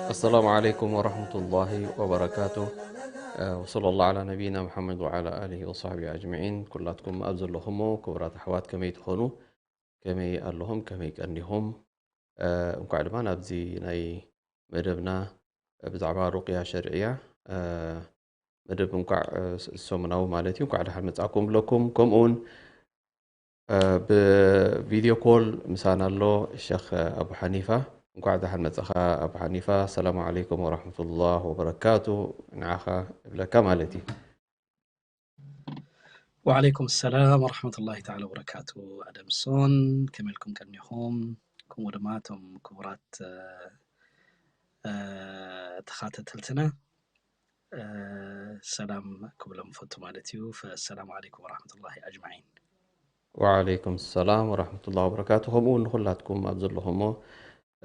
السلام عليكم ورحمة الله وبركاته. آه، وصلى الله على نبينا محمد وعلى آله وصحبه أجمعين. ኩላትኩም ኣብ ዘለኹሞ ክቡራት ኣሕዋት ከመይ ትኾኑ? ከመይ ኣለኹም? ከመይ ቀኒኹም? እ፣ እንኳዕ ድማ ናብዚ ናይ መደብና ብዛዕባ ሩቅያ ሸርዕያ፣ እ፣ መደብ እንኳዕ፣ እ፣ ስ-፣ ሰሙናዊ ማለት እዩ፣ እንኳዕ ደሓን መጻእኩም ብለኩም። ከምኡ እውን፣ እ፣ ብቪድዮ ኮል ምሳና ኣሎ ሸኽ ኣቡ ሓኒፋ። እንኳዕ ደሓን መጻኻ ኣቡ ሓኒፋ። ሰላሙ ዓለይኩም ወራሕመቱላህ ወበረካቱ። ንዓኻ እብለካ ማለት እዩ። ወዓለይኩም ሰላም ወረሕመቱላሂ ተዓላ ወበረካቱ። ኣደምሶን ከመይ ኢልኩም ቀኒኹም? ከምኡ ድማ እቶም ክቡራት፣ እ፣ እ፣ ተኻተተልትና፣ እ፣ ሰላም ክብሎም ፈቱ ማለት እዩ። ፈሰላሙ ዓለይኩም ወረሕመቱላሂ ኣጅማዒን። ወዓለይኩም ሰላም ወረሕመቱላሂ ወበረካቱ። ከምኡ እውን ንኹላትኩም ኣብ ዘለኹሞ፣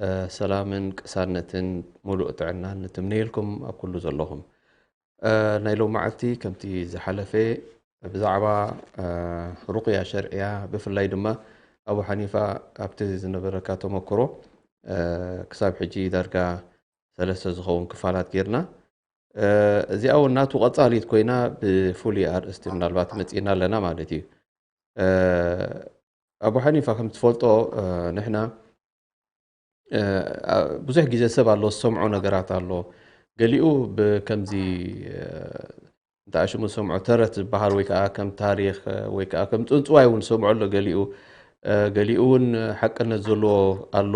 እ፣ ሰላምን ቅሳነትን ሙሉእ ጥዕናን ንትምነየልኩም ኣብ ኩሉ ዘለኹም። እ፣ ናይ ሎማዓልቲ ከምቲ ዝሓለፈ ብዛዕባ፣ እ፣ ሩቅያ ሸርዕያ ብፍላይ ድማ ኣቡ ሓኒፋ ኣብቲ ዝነበረካ ተመክሮ፣ እ፣ ክሳብ ሕጂ ዳርጋ ሰለስተ ዝኸውን ክፋላት ጌርና። እ፣ እዚኣ እውን ናቱ ቀጻሊት ኮይና ብፍሉይ ኣርእስቲ ምናልባት መጺእና ኣለና ማለት እዩ። እ፣ ኣቡ ሓኒፋ ከም ትፈልጦ፣ እ፣ ንሕና፣ እ፣ አ-፣ ብዙሕ ግዜ ሰብ ኣሎ ዝሰምዖ ነገራት ኣሎ። ገሊኡ ብከምዚ፣ እ፣ እንታይ ሽሙ ዝሰምዖ ተረት ዝበሃል ወይ ከዓ ከም ታሪኽ፣ እ፣ ወይ ከዓ ከም ጽንጽዋይ እውን ዝሰምዖ ኣሎ ገሊኡ። እ፣ ገሊኡ እውን ሓቅነት ዘለዎ ኣሎ።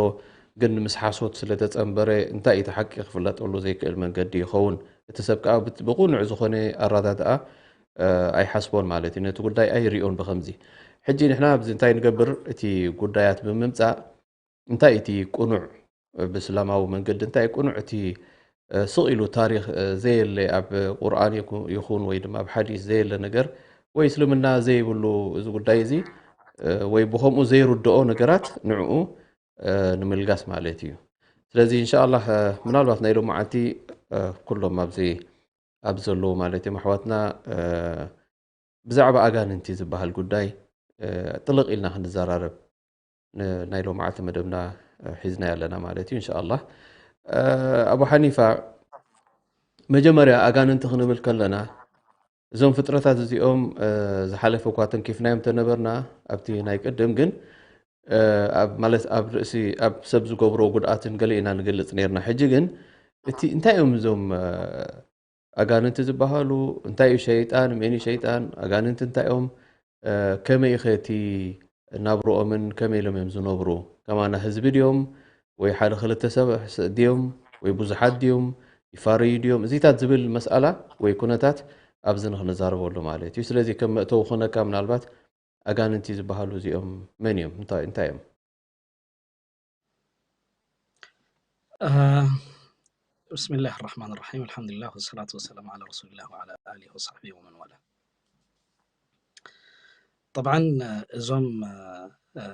ግን ምስ ሓሶት ስለ ተጸንበረ እንታይ እቲ ሓቂ ክፍለጠሉ ዘይክእል መንገዲ ይኸውን። እቲ ሰብ ከዓ ብት-፣ ብቕኑዕ ዝኾነ ኣረዳድኣ፣ እ፣ ኣይሓስቦን ማለት እዩ። ነቲ ጉዳይ ኣይሪኦን ብኸምዚ። ሕጂ ንሕና ኣብዚ እንታይ ንገብር? እቲ ጉዳያት ብምምጻእ እንታይ እቲ ቅኑዕ፣ እ፣ ብእስላማዊ መንገዲ እንታይ ቅኑዕ እቲ፣ እ፣ ስቕ ኢሉ ታሪኽ፣ እ፣ ዘየለ ኣብ ቁርኣን ይኩ-፣ ይኹን ወይ ድማ ኣብ ሓዲስ ዘየለ ነገር ወይ እስልምና ዘይብሉ እዚ ጉዳይ እዚ፣ እ፣ ወይ ብኸምኡ ዘይርድኦ ነገራት ንዕኡ፣ እ፣ ንምልጋስ ማለት እዩ። ስለዚ እንሻኣላህ፣ እ፣ ምናልባት ናይ ሎማዓንቲ፣ እ፣ ኩሎም ኣብዚ፣ ኣብ ዘለዉ ማለት እዮም ኣሕዋትና፣ እ፣ ብዛዕባ ኣጋንንቲ ዝበሃል ጉዳይ፣ እ፣ ጥልቕ ኢልና ክንዘራረብ ን-፣ ናይ ሎማዓልቲ መደብና፣ እ፣ ሒዝናዮ ኣለና ማለት እዩ። እንሻኣላህ፣ እ፣ ኣቡ ሓኒፋ፣ መጀመርያ ኣጋንንቲ ክንብል ከለና እዞም ፍጥረታት እዚኦም፣ እ፣ ዝሓለፈ እኳ ተንኪፍናዮም ተነበርና ኣብቲ ናይ ቅድም፣ ግን፣ እ፣ ኣብ፣ ማለት ኣብ ርእሲ፣ ኣብ ሰብ ዝገብሮ ጉድኣትን ገለ ኢና ንገልጽ ነርና። ሕጂ ግን እቲ እንታይ እዮም እዞም፣ እ፣ ኣጋንንቲ ዝበሃሉ? እንታይ እዩ ሸይጣን? መን እዩ ሸይጣን? ኣጋንንቲ እንታይ እዮም? እ፣ ከመይ ኸ እቲ ናብርኦምን ከመይ ኢሎም እዮም ዝነብሩ? ከማና ህዝቢ ድዮም? ወይ ሓደ ክልተ ሰብ ስ-፣ ድዮም? ወይ ብዙሓት ድዮም? ይፋረዩ ድዮም? እዚታት ዝብል መስኣላ ወይ ኩነታት ኣብዚ ንክንዛረበሉ ማለት እዩ። ስለዚ ከም መእተዊ ክኾነካ ምናልባት ኣጋንንቲ ዝበሃሉ እዚኦም መን እዮም? እንታይ፣ እንታይ እዮም? آه، بسم الله الرحمن الرحيم. الحمد لله والصلاة والسلام على رسول الله وعلى آله وصحبه ومن والاه. طبعا، እዞም፣ እ፣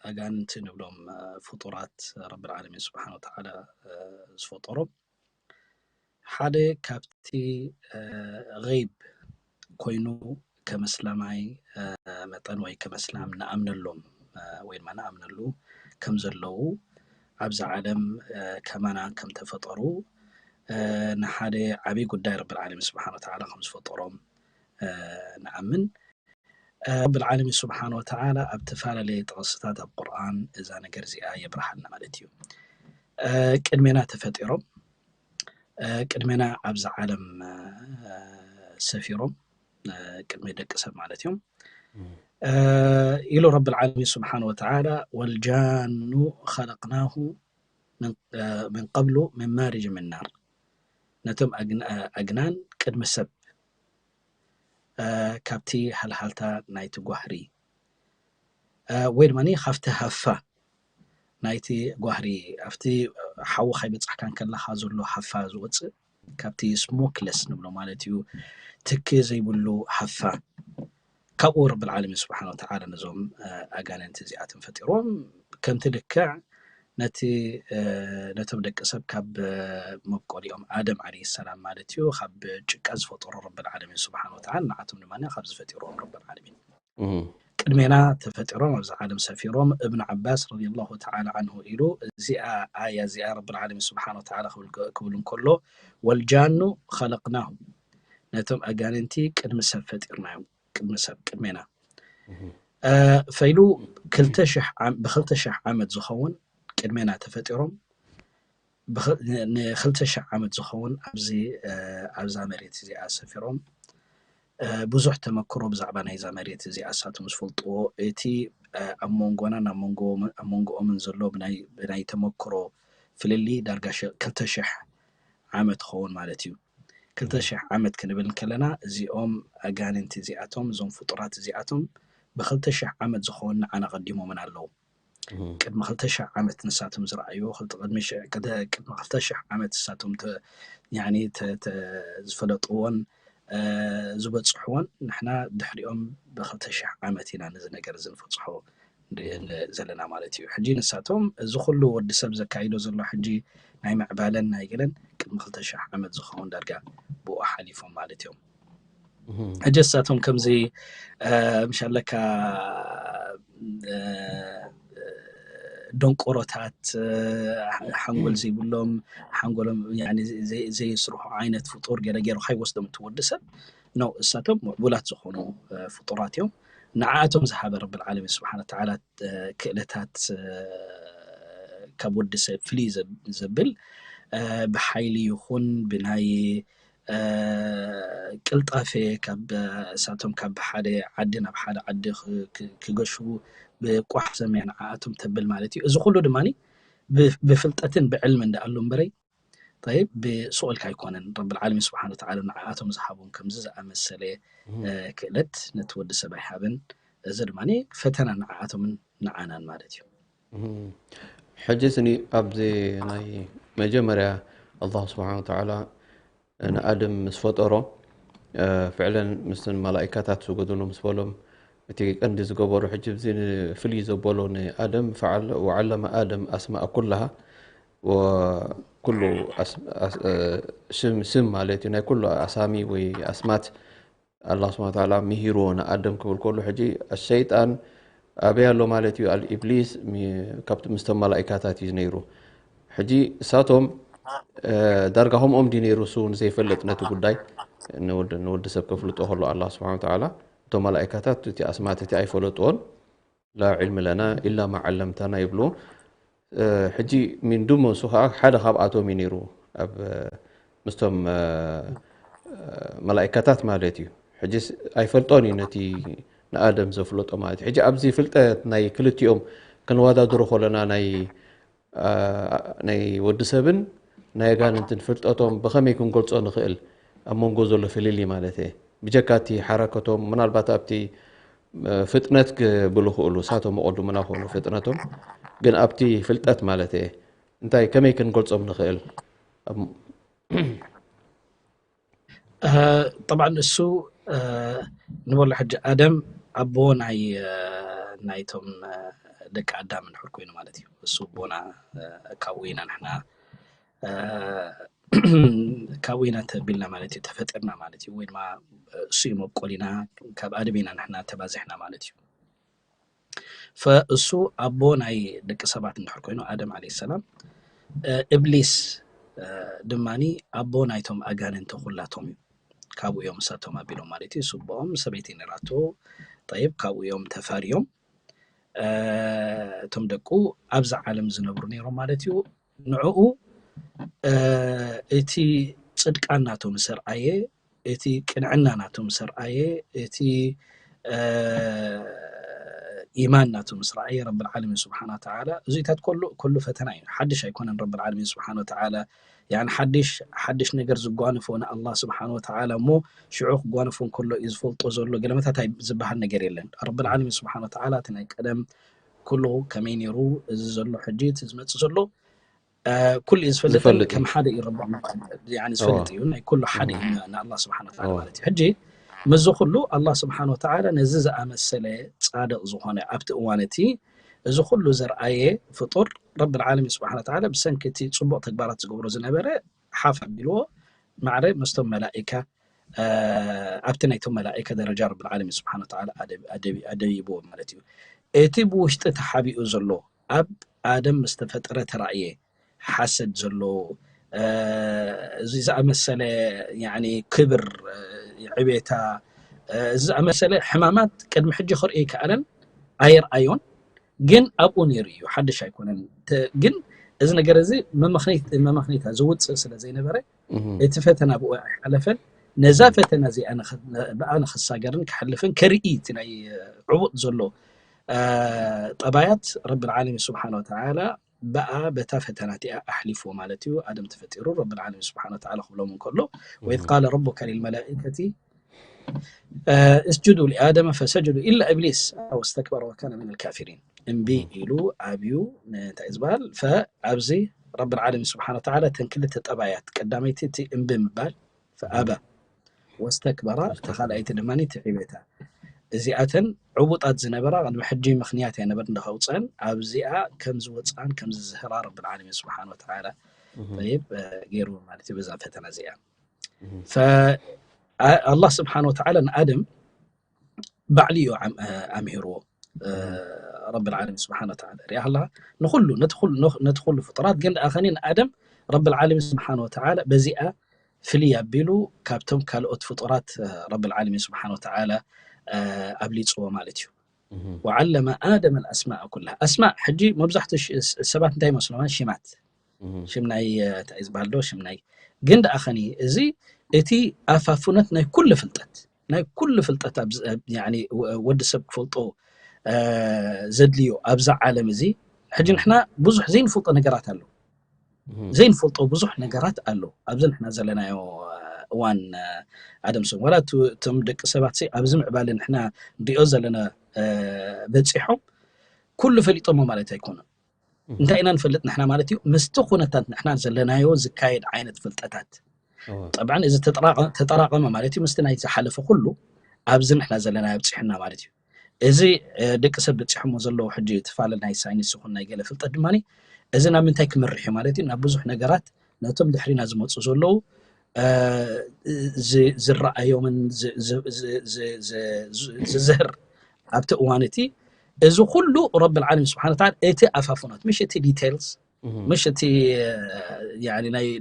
ኣጋንንቲ ንብሎም፣ እ፣ ፍጡራት ረብል ዓለሚን ስብሓን ወተዓላ፣ እ፣ ዝፈጠሮም ሓደ ካብቲ፣ እ፣ ገይብ ኮይኑ ከም እስላማይ፣ እ፣ መጠን ወይ ከም እስላም ንኣምነሎም፣ እ፣ ወይ ድማ ንኣምነሉ ከም ዘለዉ ኣብዚ ዓለም፣ እ፣ ከማና ከም ተፈጠሩ፣ እ፣ ንሓደ ዓብዪ ጉዳይ ረብል ዓለሚን ስብሓን ወተዓላ ከም ዝፈጠሮም፣ እ፣ ንኣምን። እ፣ ረብል ዓለሚን ስብሓን ወተዓላ ኣብ ተፈላለየ ጥቕስታት ኣብ ቁርኣን እዛ ነገር እዚኣ የብርሃልና ማለት እዩ። እ፣ ቅድሜና ተፈጢሮም፣ እ፣ ቅድሜና ኣብዚ ዓለም፣ እ፣ ሰፊሮም፣ እ፣ ቅድሚ ደቂ ሰብ ማለት እዮም። እም። እ፣ ኢሉ ረብል ዓለሚን ስብሓን ወተዓላ፣ "ወልጃኑ ኸለቅናሁ ምን፣ እ፣ ምን ቀብሉ ምን ማሪጅ ምን ናር።" ነቶም ኣግን-፣ እ፣ ኣግናን ቅድሚ ሰብ፣ እ፣ ካብቲ ሃልሃልታ ናይቲ ጓህሪ፣ እ፣ ወይ ድማ ካብቲ ሃፋ ናይቲ ጓህሪ፣ ኣብቲ ሓዊ ከይበጻሕካ እንከለኻ ዘሎ ሃፋ ዝወጽእ፣ ካብቲ ስሞክለስ ንብሎ ማለት እዩ፣ ትኪ ዘይብሉ ሃፋ፣ ካብኡ ረብል ዓለሚን ስብሓን ወተዓላ ነዞም ኣጋንንቲ እዚኣቶም ፈጢሮም። ከምቲ ልክዕ ነቲ ነቶም ደቂ ሰብ ካብ መብቆሊኦም ኣደም ዓለይሂ ሰላም ማለት እዩ ካብ ጭቃ ዝፈጠሮ ረብል ዓለሚን ስብሓን ወተዓላ ንዓቶም ድማ ካብ ዝፈጢሮም ረብል ዓለሚን ቅድሜና ተፈጢሮም ኣብዚ ዓለም ሰፊሮም። እብን ዓባስ ረዲየላሁ ተዓላ ዓንሁ ኢሉ እዚኣ ኣያ እዚኣ ረብል ዓለሚን ስብሓን ወተዓላ ክብል እንከሎ ወልጃኑ ኸለቅናሁ ነቶም ኣጋንንቲ ቅድሚ ሰብ ፈጢርናዮም ቅድሚ ሰብ ቅድሜና ፈኢሉ ብክልተ ሽሕ ዓመት ዝኸውን ቅድሜና ተፈጢሮም ንክልተ ሽሕ ዓመት ዝኸውን ኣብዚ ኣብዛ መሬት እዚኣ ሰፊሮም ብዙሕ ተመክሮ ብዛዕባ ናይዛ መሬት እዚኣ እሳቶም ዝፈልጥዎ እቲ ኣብ መንጎናን ኣብ መንጎኦምን ዘሎ ብናይ ተመክሮ ፍልልይ ዳርጋ ክልተ ሽሕ ዓመት ክኸውን ማለት እዩ። ክልተ ሽሕ ዓመት ክንብል እንከለና እዚኦም ኣጋንንቲ እዚኣቶም እዞም ፍጡራት እዚኣቶም ብክልተ ሽሕ ዓመት ዝኸውን ንዓና ቀዲሞምን ኣለዉ። ቅድሚ ክልተ ሽሕ ዓመት ንሳቶም ዝረኣይዎ ቅድሚ ክልተ ሽሕ ዓመት ንሳቶም ዝፈለጥዎን ዝበፅሕዎን ንሕና ድሕሪኦም ብክልተ ሽሕ ዓመት ኢና ነዚ ነገር እዚ ንፈፅሖ ዘለና ማለት እዩ። ሕጂ ንሳቶም እዚ ኩሉ ወዲ ሰብ ዘካይዶ ዘሎ ሕጂ ናይ ምዕባለን ናይ ገለን ቅድሚ ክልተ ሽሕ ዓመት ዝኸውን ዳርጋ ብኡ ሓሊፎም ማለት እዮም። ሕጂ ንሳቶም ከምዚ ምሻለካ ደንቆሮታት ሓንጎል ዘይብሎም ሓንጎሎም ዘይስርሑ ዓይነት ፍጡር ገለ ገይሩ ካይወስዶም እቲ ወዲ ሰብ ነው። እሳቶም ምዕቡላት ዝኾኑ ፍጡራት እዮም። ንዓኣቶም ዝሃበ ረብል ዓለሚን ስብሓን ወተዓላ ክእለታት ካብ ወዲ ሰብ ፍልይ ዘብል ብሓይሊ ይኹን ብናይ ቅልጣፌ ካብ እሳቶም ካብ ሓደ ዓዲ ናብ ሓደ ዓዲ ክገሹ ብቋሕ ዘምያ ንዓኣቶም ተብል ማለት እዩ። እዚ ኩሉ ድማ ብፍልጠትን ብዕልምን ደኣሉ እምበረይ ጠይብ ብስኦልካ ኣይኮነን። ረብል ዓለሚን ስብሓን ወተዓላ ንዓኣቶም ዝሃቦም ከምዚ ዝኣመሰለ ክእለት ነቲ ወዲ ሰብ ኣይሃበን። እዚ ድማ ፈተና ንዓኣቶምን ንዓናን ማለት እዩ። ሕጂ ስኒ ኣብዚ ናይ መጀመርያ ኣላህ ስብሓን ወተዓላ ንኣደም ምስ ፈጠሮ ፍዕለን ምስን መላኢካታት ስገዱሉ ምስ በሎም እቲ ቀንዲ ዝገበሩ ሕጂ እዚ ፍልይ ዘበሎ ንኣደም ፈዓል ወዓለመ ኣደም ኣስማእ ኩላሃ ኩሉ ስም ማለት እዩ ናይ ኩሉ ኣሳሚ ወይ ኣስማት ኣላ ስብሓን ወተዓላ ምሂርዎ ንኣደም ክብል ከሉ ሕጂ ሸይጣን ኣበይ ኣሎ ማለት እዩ። ኣልኢብሊስ ካብቲ ምስቶም መላኢካታት እዩ ነይሩ። ሕጂ እሳቶም ዳርጋ ከምኦም ድዩ ነይሩ እሱ ንዘይፈልጥ ነቲ ጉዳይ ንወዲ ሰብ ከፍልጦ ከሎ ኣላ ስብሓን ወተዓላ እቶም መላኢካታት እቲ ኣስማት እቲ ኣይፈለጥዎን። ላ ዕልሚ ለና ኢላ ማ ዓለምተና ይብሉ። ሕጂ ሚን ዱሞ እሱ ከዓ ሓደ ካብኣቶም እዩ ነይሩ ኣብ ምስቶም መላኢካታት ማለት እዩ። ሕጂ ኣይፈልጦን እዩ ነቲ ንኣደም ዘፍለጦ ማለት እዩ። ሕጂ ኣብዚ ፍልጠት ናይ ክልቲኦም ክንወዳድሮ ከለና ናይ ናይ ወዲ ሰብን ናይ ኣጋንንትን ፍልጠቶም ብኸመይ ክንገልጾ ንኽእል ኣብ መንጎ ዘሎ ፍልልይ ማለት እየ። ብጀካ እቲ ሓረከቶም ምናልባት ኣብቲ ፍጥነት ክብሉ ክእሉ እሳቶም ኣቐድሙና ክኾኑ ፍጥነቶም ግን ኣብቲ ፍልጠት ማለት እየ እንታይ ከመይ ክንገልጾም ንኽእል ጠብዓን እሱ ንበሎ ሕጂ ኣደም ኣቦ ናይ ናይቶም ደቂ ኣዳም እንድሕር ኮይኑ ማለት እዩ። እሱ ኣቦና ካብኡ ኢና ንሕና ካብኡ ኢና ተቢልና ማለት እዩ፣ ተፈጢርና ማለት እዩ። ወይ ድማ እሱ እዩ መብቆሊና፣ ካብ ኣደም ኢና ንሕና ተባዚሕና ማለት እዩ። ፈእሱ ኣቦ ናይ ደቂ ሰባት እንድሕር ኮይኑ ኣደም ዓለይሂ ሰላም፣ እብሊስ ድማኒ ኣቦ ናይቶም ኣጋንንቲ ኩላቶም እዩ። ካብኡ እዮም እሳቶም ኣቢሎም ማለት እዩ። ስቦኦም ሰበይቲ ነራቶ፣ ጠይብ ካብኡ እዮም ተፋርዮም። እቶም ደቁ ኣብዛ ዓለም ዝነብሩ ነይሮም ማለት እዩ። ንዕኡ እቲ ፅድቃን ናቱ ምስ ኣርኣየ፣ እቲ ቅንዕና ናቱ ምስ ኣርኣየ፣ እቲ ኢማን ናቱ ምስ ረኣየ ረብል ዓለሚን ስብሓን ወተዓላ እዚታት ከሉ ኩሉ ፈተና እዩ። ሓድሽ ኣይኮነን። ረብል ዓለሚን ስብሓን ወተዓላ ያኒ ሓድሽ ሓድሽ ነገር ዝጓንፎ ንኣላህ ስብሓን ወተዓላ እሞ ሽዑ ክጓንፎ እንከሎ እዩ ዝፈልጦ ዘሎ። ገለመታት ኣይ ዝበሃል ነገር የለን። ረብል ዓለሚን ስብሓን ወተዓላ እቲ ናይ ቀደም ኩሉ ከመይ ነይሩ፣ እዚ ዘሎ ሕጂ፣ እቲ ዝመፅእ ዘሎ ኩሉ እዩ ዝፈልጥ ዝፈልጥ ከም ሓደ እዩ ረብ ዝፈልጥ እዩ ናይ ኩሉ ሓደ እዩ ንኣላ ስብሓን ወተዓላ ማለት እዩ ሕጂ ምዚ ኩሉ ኣላ ስብሓን ወተዓላ ነዚ ዝኣመሰለ ፃድቕ ዝኾነ ኣብቲ እዋን እቲ እዚ ኩሉ ዘርኣየ ፍጡር ረብ ዓለሚን ስብሓን ወተዓላ ብሰንኪ እቲ ፅቡቕ ተግባራት ዝገብሮ ዝነበረ ሓፍ ኣቢልዎ ማዕረ መስቶም መላኢካ ኣብቲ ናይቶም መላኢካ ደረጃ ረብ ዓለሚን ስብሓን ወተዓላ ኣደይብዎ ማለት እዩ እቲ ብውሽጢ ተሓቢኡ ዘሎ ኣብ ኣደም ምስተፈጠረ ተራእየ ሓሰድ ዘሎ እዚ ዝኣመሰለ ክብር ዕቤታ እዚ ዝኣመሰለ ሕማማት ቅድሚ ሕጂ ክርኢ ይከኣለን ኣየርኣዮን ግን ኣብኡ ነይሩ እዩ ሓድሽ ኣይኮነን ግን እዚ ነገር እዚ መመክነይታ ዝውፅእ ስለ ዘይነበረ እቲ ፈተና ብኡ ኣይሓለፈን ነዛ ፈተና እዚኣ ብኣ ንክሳገርን ክሓልፍን ከርኢ እቲ ናይ ዕቡጥ ዘሎ ጠባያት ረብ ዓለሚን ስብሓን ወተዓላ ብኣ በታ ፈተና እቲኣ ኣሕሊፍዎ ማለት እዩ ኣደም ተፈጢሩ ረብ ዓለሚን ስብሓን ወተዓላ ክብሎም እንከሎ ወኢዝ ቃለ ረቡከ ልልመላኢከቲ እስጁዱ ሊኣደመ ፈሰጀዱ ኢላ እብሊስ ወስተክበረ ወካነ ምን ልካፊሪን እምቢ ኢሉ ኣብዩ እንታይ ዝበሃል ኣብዚ ረብ ዓለሚን ስብሓን ወተዓላ ተን ክልተ ጠባያት ቀዳመይቲ እቲ እምቢ ምባል ፈኣባ ወስተክበራ ተኻልኣይቲ ድማ ትዕቤታ እዚኣተን ዕቡጣት ዝነበራ ቅድሚ ሕጂ ምክንያት እያ ነበር እንደኸውፀን ኣብዚኣ ከም ዝወፅኣን ከም ዝዝህራ ረብ ዓለሚን ስብሓን ወተዓላ ይብ ገይሩ ማለት እዩ በዛ ፈተና እዚኣ ኣላህ ስብሓን ወተዓላ ንኣደም ባዕሉ እዩ ኣምሂርዎ ረብ ዓለሚን ስብሓን ወተዓላ ሪኣ ኣለኻ ንኩሉ ነቲ ኩሉ ፍጡራት ግን ደኣ ኸኒ ንኣደም ረብ ዓለሚን ስብሓን ወተዓላ በዚኣ ፍልይ ኣቢሉ ካብቶም ካልኦት ፍጡራት ረብ ዓለሚን ስብሓን ወተዓላ ኣብሊፅዎ ማለት እዩ ወዓለመ ኣደም ኣልኣስማእ ኩላ ኣስማእ ሕጂ መብዛሕትኡ ሰባት እንታይ ይመስሎም ሽማት ሽም ናይ እንታይ ዝበሃል ዶ ሽም ናይ ግን ደኣ ኸኒ እዚ እቲ ኣፋፍኖት ናይ ኩሉ ፍልጠት ናይ ኩሉ ፍልጠት ወዲ ሰብ ክፈልጦ ዘድልዮ ኣብዛ ዓለም እዚ ሕጂ ንሕና ብዙሕ ዘይንፈልጦ ነገራት ኣሎ ዘይንፈልጦ ብዙሕ ነገራት ኣሎ ኣብዚ ንሕና ዘለናዮ እዋን ኣደም ስም ዋላ እቶም ደቂ ሰባት ኣብዚ ምዕባለ ንሕና ንሪኦ ዘለና በፂሖም ኩሉ ፈሊጦሞ ማለት ኣይኮነን እንታይ ኢና ንፈልጥ ንሕና ማለት እዩ ምስቲ ኩነታት ንሕና ዘለናዮ ዝካየድ ዓይነት ፍልጠታት ጠብዓን እዚ ተጠራቀመ ማለት እዩ ምስቲ ናይ ዝሓለፈ ኩሉ ኣብዚ ንሕና ዘለናዮ ኣብፅሕና ማለት እዩ እዚ ደቂ ሰብ በፂሖሞ ዘለዉ ሕጂ ትፋለ ናይ ሳይንስ ይኹን ናይ ገለ ፍልጠት ድማ እዚ ናብ ምንታይ ክመርሕ እዩ ማለት እዩ ናብ ብዙሕ ነገራት ነቶም ድሕሪና ዝመፁ ዘለዉ ዝረኣዮምን ዝዝህር ኣብቲ እዋን እቲ እዚ ኩሉ ረብ ዓለሚን ስብሓን ወተዓላ እቲ ኣፋፍኖት ምሽ እቲ ዲቴልስ ምሽ እቲ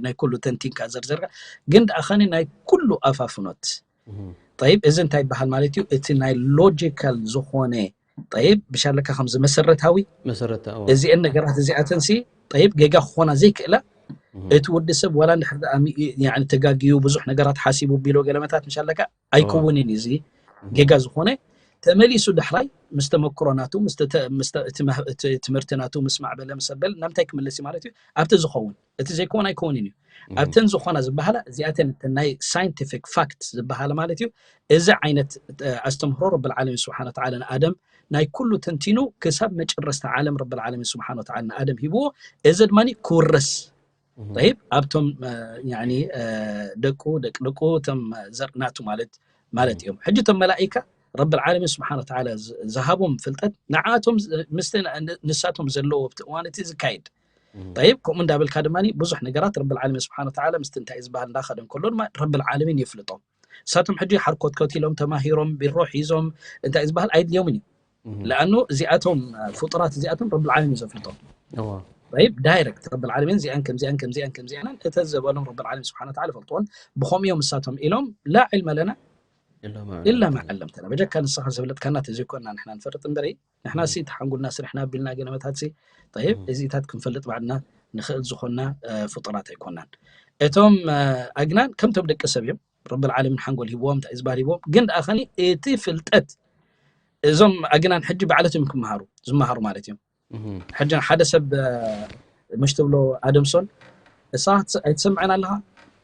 ናይ ኩሉ ተንቲንካ ዘርዘርካ ግን ደኣ ኸኒ ናይ ኩሉ ኣፋፍኖት ጠይብ እዚ እንታይ ይበሃል ማለት እዩ እቲ ናይ ሎጂካል ዝኾነ ጠይብ ብሻለካ ከምዚ መሰረታዊ መሰረተ እዚአን ነገራት እዚኣተንሲ ጠይብ ጌጋ ክኾና ዘይክእላ እቲ ወዲ ሰብ ዋላ እንድሕር ደኣ ሚ- ሚ- ያዕኒ ተጋግዩ ብዙሕ ነገራት ሓሲቡ ቢሎ ገለመታት ምሻለካ ኣይከውንን እዩ እዚ ጌጋ ዝኾነ ተመሊሱ ዳሕራይ ምስ ተመክሮ ናቱ ምስ ተተ- ምስ ተ- እቲ መህ- እቲ ትምህርቲ ናቱ ምስ ማዕበለ ምስ ኣበለ ናብ እንታይ ክምለስ እዩ ማለት እዩ ኣብቲ ዝኸውን እቲ ዘይከውን ኣይከውንን እዩ ኣብተን ዝኾና ዝበሃላ እዚኣተን እተን ናይ ሳይንቲፊክ ፋክት ዝበሃላ ማለት እዩ እዚ ዓይነት እ፣ ኣስተምህሮ ረብል ዓለሚን ስብሓን ወተዓላ ንኣደም ናይ ኩሉ ተንቲኑ ክሳብ መጨረስታ ዓለም ረብል ዓለሚን ስብሓን ወተዓላ ንኣደም ሂብዎ እዚ ድማ ክውረስ ጠይብ ኣብቶም እ፣ ያኒ እ፣ ደቁ ደቂ ደቁ እቶም ዘርኢ ናቱ ማለት ማለት እዮም ሕጂ እቶም መላኢካ ረብል ዓለሚን ስብሓን ወተዓላ ዝ- ዝሃቦም ፍልጠት ንዓቶም ዝ- ምስቲ ን- ንሳቶም ዘለዎ ኣብቲ እዋን እቲ ዝካየድ ጠይብ ከምኡ እንዳበልካ ድማ ብዙሕ ነገራት ረብል ዓለሚን ስብሓን ወተዓላ ምስቲ እንታይ ዝበሃል እንዳኸደ እንከሎ ድማ ረብል ዓለሚን የፍልጦም ንሳቶም ሕጂ ሓርኮትኮት ኢሎም ተማሂሮም ቢሮ ሒዞም እንታይ ዝበሃል ኣይድልዮምን እዩ ለኣኑ እዚኣቶም ፍጡራት እዚኣቶም ረብል ዓለሚን ዘፍልጦም ጠይብ ዳይረክት ረብል ዓለሚን እዚኣን ከምዚኣን ከምዚኣን ከምዚኣን እተ ዘበሎም ረብል ዓለሚን ስብሓን ወተዓላ ይፈልጥዎን ብኸምኡ እዮም ንሳቶም ኢሎም ላ ዕልመ ለና ኢላ መዓለምተና በጀካ ንስኻ ዘብለጥካና ተዘይኮና ንሕና ንፈርጥ እምበሪ ንሕና ሲ ተሓንጉልና ስርሕና ኣቢልና ገለ መታት ሲ ጠይብ እዚታት ክንፈልጥ ባዕድና ንኽእል ዝኾንና ፍጡራት ኣይኮናን እቶም ኣግናን ከምቶም ደቂ ሰብ እዮም ረብል ዓለሚን ሓንጎል ሂብዎም እንታይ ዝበሃል ሂብዎም ግን ደኣ ኸኒ እቲ ፍልጠት እዞም ኣግናን ሕጂ ባዕለቶም ክመሃሩ ዝመሃሩ ማለት እዮም ሕጂ ሓደ ሰብ ምሽ ትብሎ ኣደምሶን እሳ ኣይትሰምዐን ኣለኻ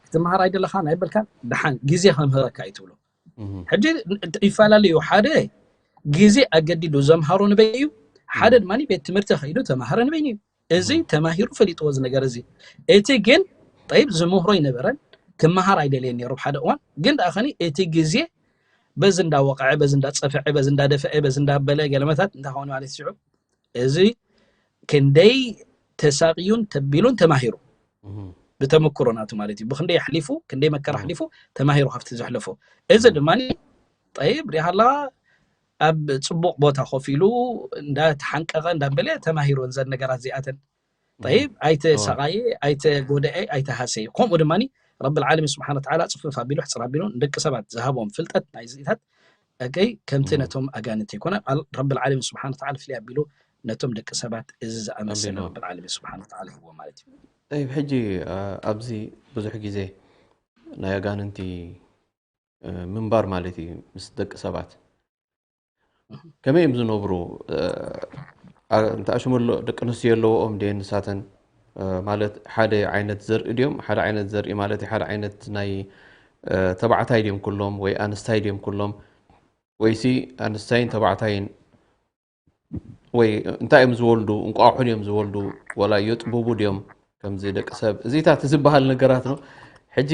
ክትመሃር ኣይደለኻ ናይ በልካ ደሓን ግዜ ከምህረካ እዩ ትብሎ ሕጂ ይፈላለዩ ሓደ ግዜ ኣገዲዱ ዘምሃሮ ንበይ እዩ ሓደ ድማ ቤት ትምህርቲ ከይዱ ተማሃረ ንበይን እዩ እዚ ተማሂሩ ፈሊጥዎ እዚ ነገር እዚ። እቲ ግን ጠይብ ዝምህሮ ኣይነበረን፣ ክመሃር ኣይደልየን ነይሩ ሓደ እዋን። ግን ደኣ ኸኒ እቲ ግዜ በዚ እንዳወቕዐ፣ በዚ እንዳጸፍዐ፣ በዚ እንዳደፍአ፣ በዚ እንዳበለ ገለመታት እንታይ ኾነ ማለት እዩ። እዚ ክንደይ ተሳቕዩን ተቢሉን ተማሂሩ። ብተመክሮ ናቱ ማለት እዩ። ብክንደይ ኣሕሊፉ፣ ክንደይ መከራ ኣሕሊፉ ተማሂሩ ካብቲ ዘሕለፎ። እዚ ድማ ጠይብ ሪሃላ ኣብ ጽቡቕ ቦታ ኮፍ ኢሉ እንዳተሓንቀቐ እንዳበለ ተማሂሩ እዘን ነገራት እዚኣተን። ጠይብ ኣይተሳቓየ፣ ኣይተጎደአ፣ ኣይተሃሰየ። ከምኡ ድማ ረብል ዓለሚን ስብሓነ ወተዓላ ጽፍፍ ኣቢሉ ሕጽር ኣቢሉ ንደቂ ሰባት ዝሃቦም ፍልጠት ናይ እዚታት ኣገይ ከምቲ ነቶም ኣጋንንቲ ኣይኮነ፣ ረብል ዓለሚን ስብሓነ ወተዓላ ፍልይ ኣቢሉ ነቶም ደቂ ሰባት እዚ ዝኣመሰለ ረብል ዓለሚን ስብሓነ ወተዓላ ሂብዎ ማለት እዩ። ጠይብ ሕጂ ኣብዚ ብዙሕ ግዜ ናይ ኣጋንንቲ ምንባር ማለት እዩ ምስ ደቂ ሰባት ከመይ እዮም ዝነብሩ? እንተኣሽመሎ ደቂ ኣንስትዮ ኣለዎኦም ድየን ንሳተን? ማለት ሓደ ዓይነት ዘርኢ ድዮም? ሓደ ዓይነት ዘርኢ ማለት ሓደ ዓይነት ናይ ተባዕታይ ድዮም ኩሎም ወይ ኣንስታይ ድዮም ኩሎም? ወይሲ ኣንስታይን ተባዕታይን ወይ እንታይ እዮም ዝወልዱ? እንቋቑሖ ድዮም ዝወልዱ? ወላ የጥብቡ ድዮም? ከምዚ ደቂ ሰብ እዚታት ዝበሃል ነገራት ነው። ሕጂ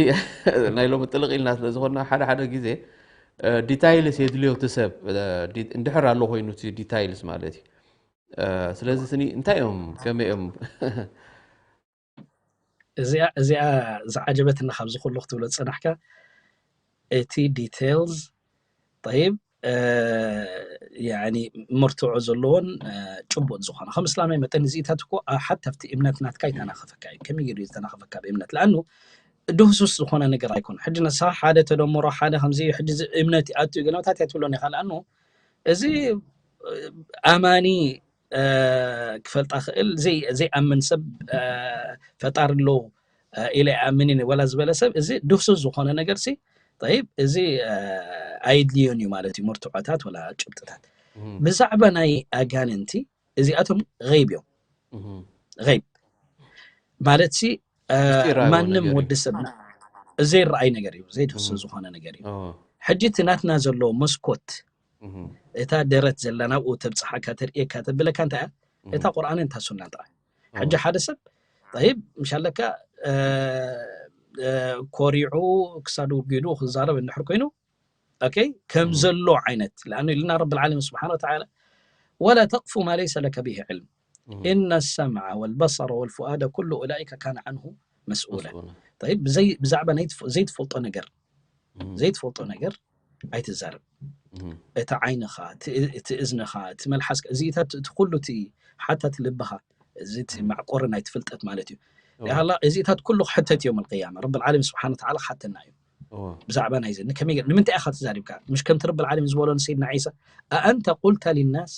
ናይ ሎሚ ጥልቕ ኢልና ስለ ዝኾንና ሓደ ሓደ ግዜ ዲታይልስ የድልዮ እቲ ሰብ እንድሕር ኣሎ ኮይኑ እቲ ዲታይልስ ማለት እዩ። ስለዚ ስኒ እንታይ እዮም ከመይ እዮም እዚኣ እዚኣ ዝዓጀበትና ካብዚ ኩሉ ክትብሎ ዝጸናሕካ እቲ ዲቴልስ ጠይብ ያኒ መርትዖ ዘለዎን ጭቡጥ ዝኾነ ከም እስላማይ መጠን እዚኢታት እኮ ሓታ ኣብቲ እምነት ናትካ ይተናኸፈካ እዩ። ከመይ ገይሩ እዩ ዝተናኸፈካ ብእምነት? ለኣኑ ድህሱስ ዝኾነ ነገር ኣይኮነ። ሕጂ ነሳ ሓደ ተደምሮ ሓደ ከምዚ ሕጂ እምነት ይኣቱ ገለመታት እያ ትብሎን ኢኻ። ለኣኑ እዚ ኣማኒ ክፈልጣ ክእል ዘይኣምን ሰብ ፈጣሪ ኣለዉ ኢለ ይኣምን ወላ ዝበለ ሰብ እዚ ድህሱስ ዝኾነ ነገር ሲ ጠይብ እዚ ኣይድልዮን እዩ ማለት እዩ። መርትዖታት ወላ ጭብጥታት ብዛዕባ ናይ ኣጋንንቲ እዚኣቶም ገይብ እዮም። ገይብ ማለት ሲ ማንም ወዲ ሰብ ዘይረኣይ ነገር እዩ፣ ዘይድህሱ ዝኾነ ነገር እዩ። ሕጂ እቲ ናትና ዘሎ መስኮት እታ ደረት ዘላ ናብኡ ተብፅሓካ ተርእየካ ተብለካ እንታይ እያ? እታ ቁርኣን እንታ ሱና እንታ ሕጂ ሓደ ሰብ ጠይብ ምሽ ኣለካ ኮሪዑ ክሳዱ ጊዱ ክዛረብ እንድሕር ኮይኑ ኦኬ ከም ዘሎ ዓይነት ለኣኑ ኢልና ረቢ ልዓለሚን ስብሓን ወተዓላ ወላ ተቅፉ ማ ለይሰ ለከ ብሂ ዕልም إن السمع والبصر والفؤاد كل أولئك كان عنه مسؤولا። طيب ብዛዕባ ዘይትፈልጦ ነገር ዘይትፈልጦ ነገር ኣይትዛረብ። እቲ ዓይንኻ፣ እቲ እዝንኻ፣ እቲ መልሓስካ፣ እዚኢታት እቲ ኩሉ እቲ ሓታ እቲ ልብኻ፣ እዚ እቲ ማዕቆሪ ናይቲ ፍልጠት ማለት እዩ። ያላ እዚኢታት ኩሉ ክሕተት እዮም ኣልቅያማ። ረቢ ልዓለሚን ስብሓን ወተዓላ ክሓተና እዩ። ብዛዕባ ናይዚ ንከመይ ገ- ንምንታይ ኢኻ ተዛሪብካ? ምሽ ከምቲ ረቢ ልዓለሚን ዝበሎ ንሰይድና ዒሳ ኣኣንተ ቁልተ ሊናስ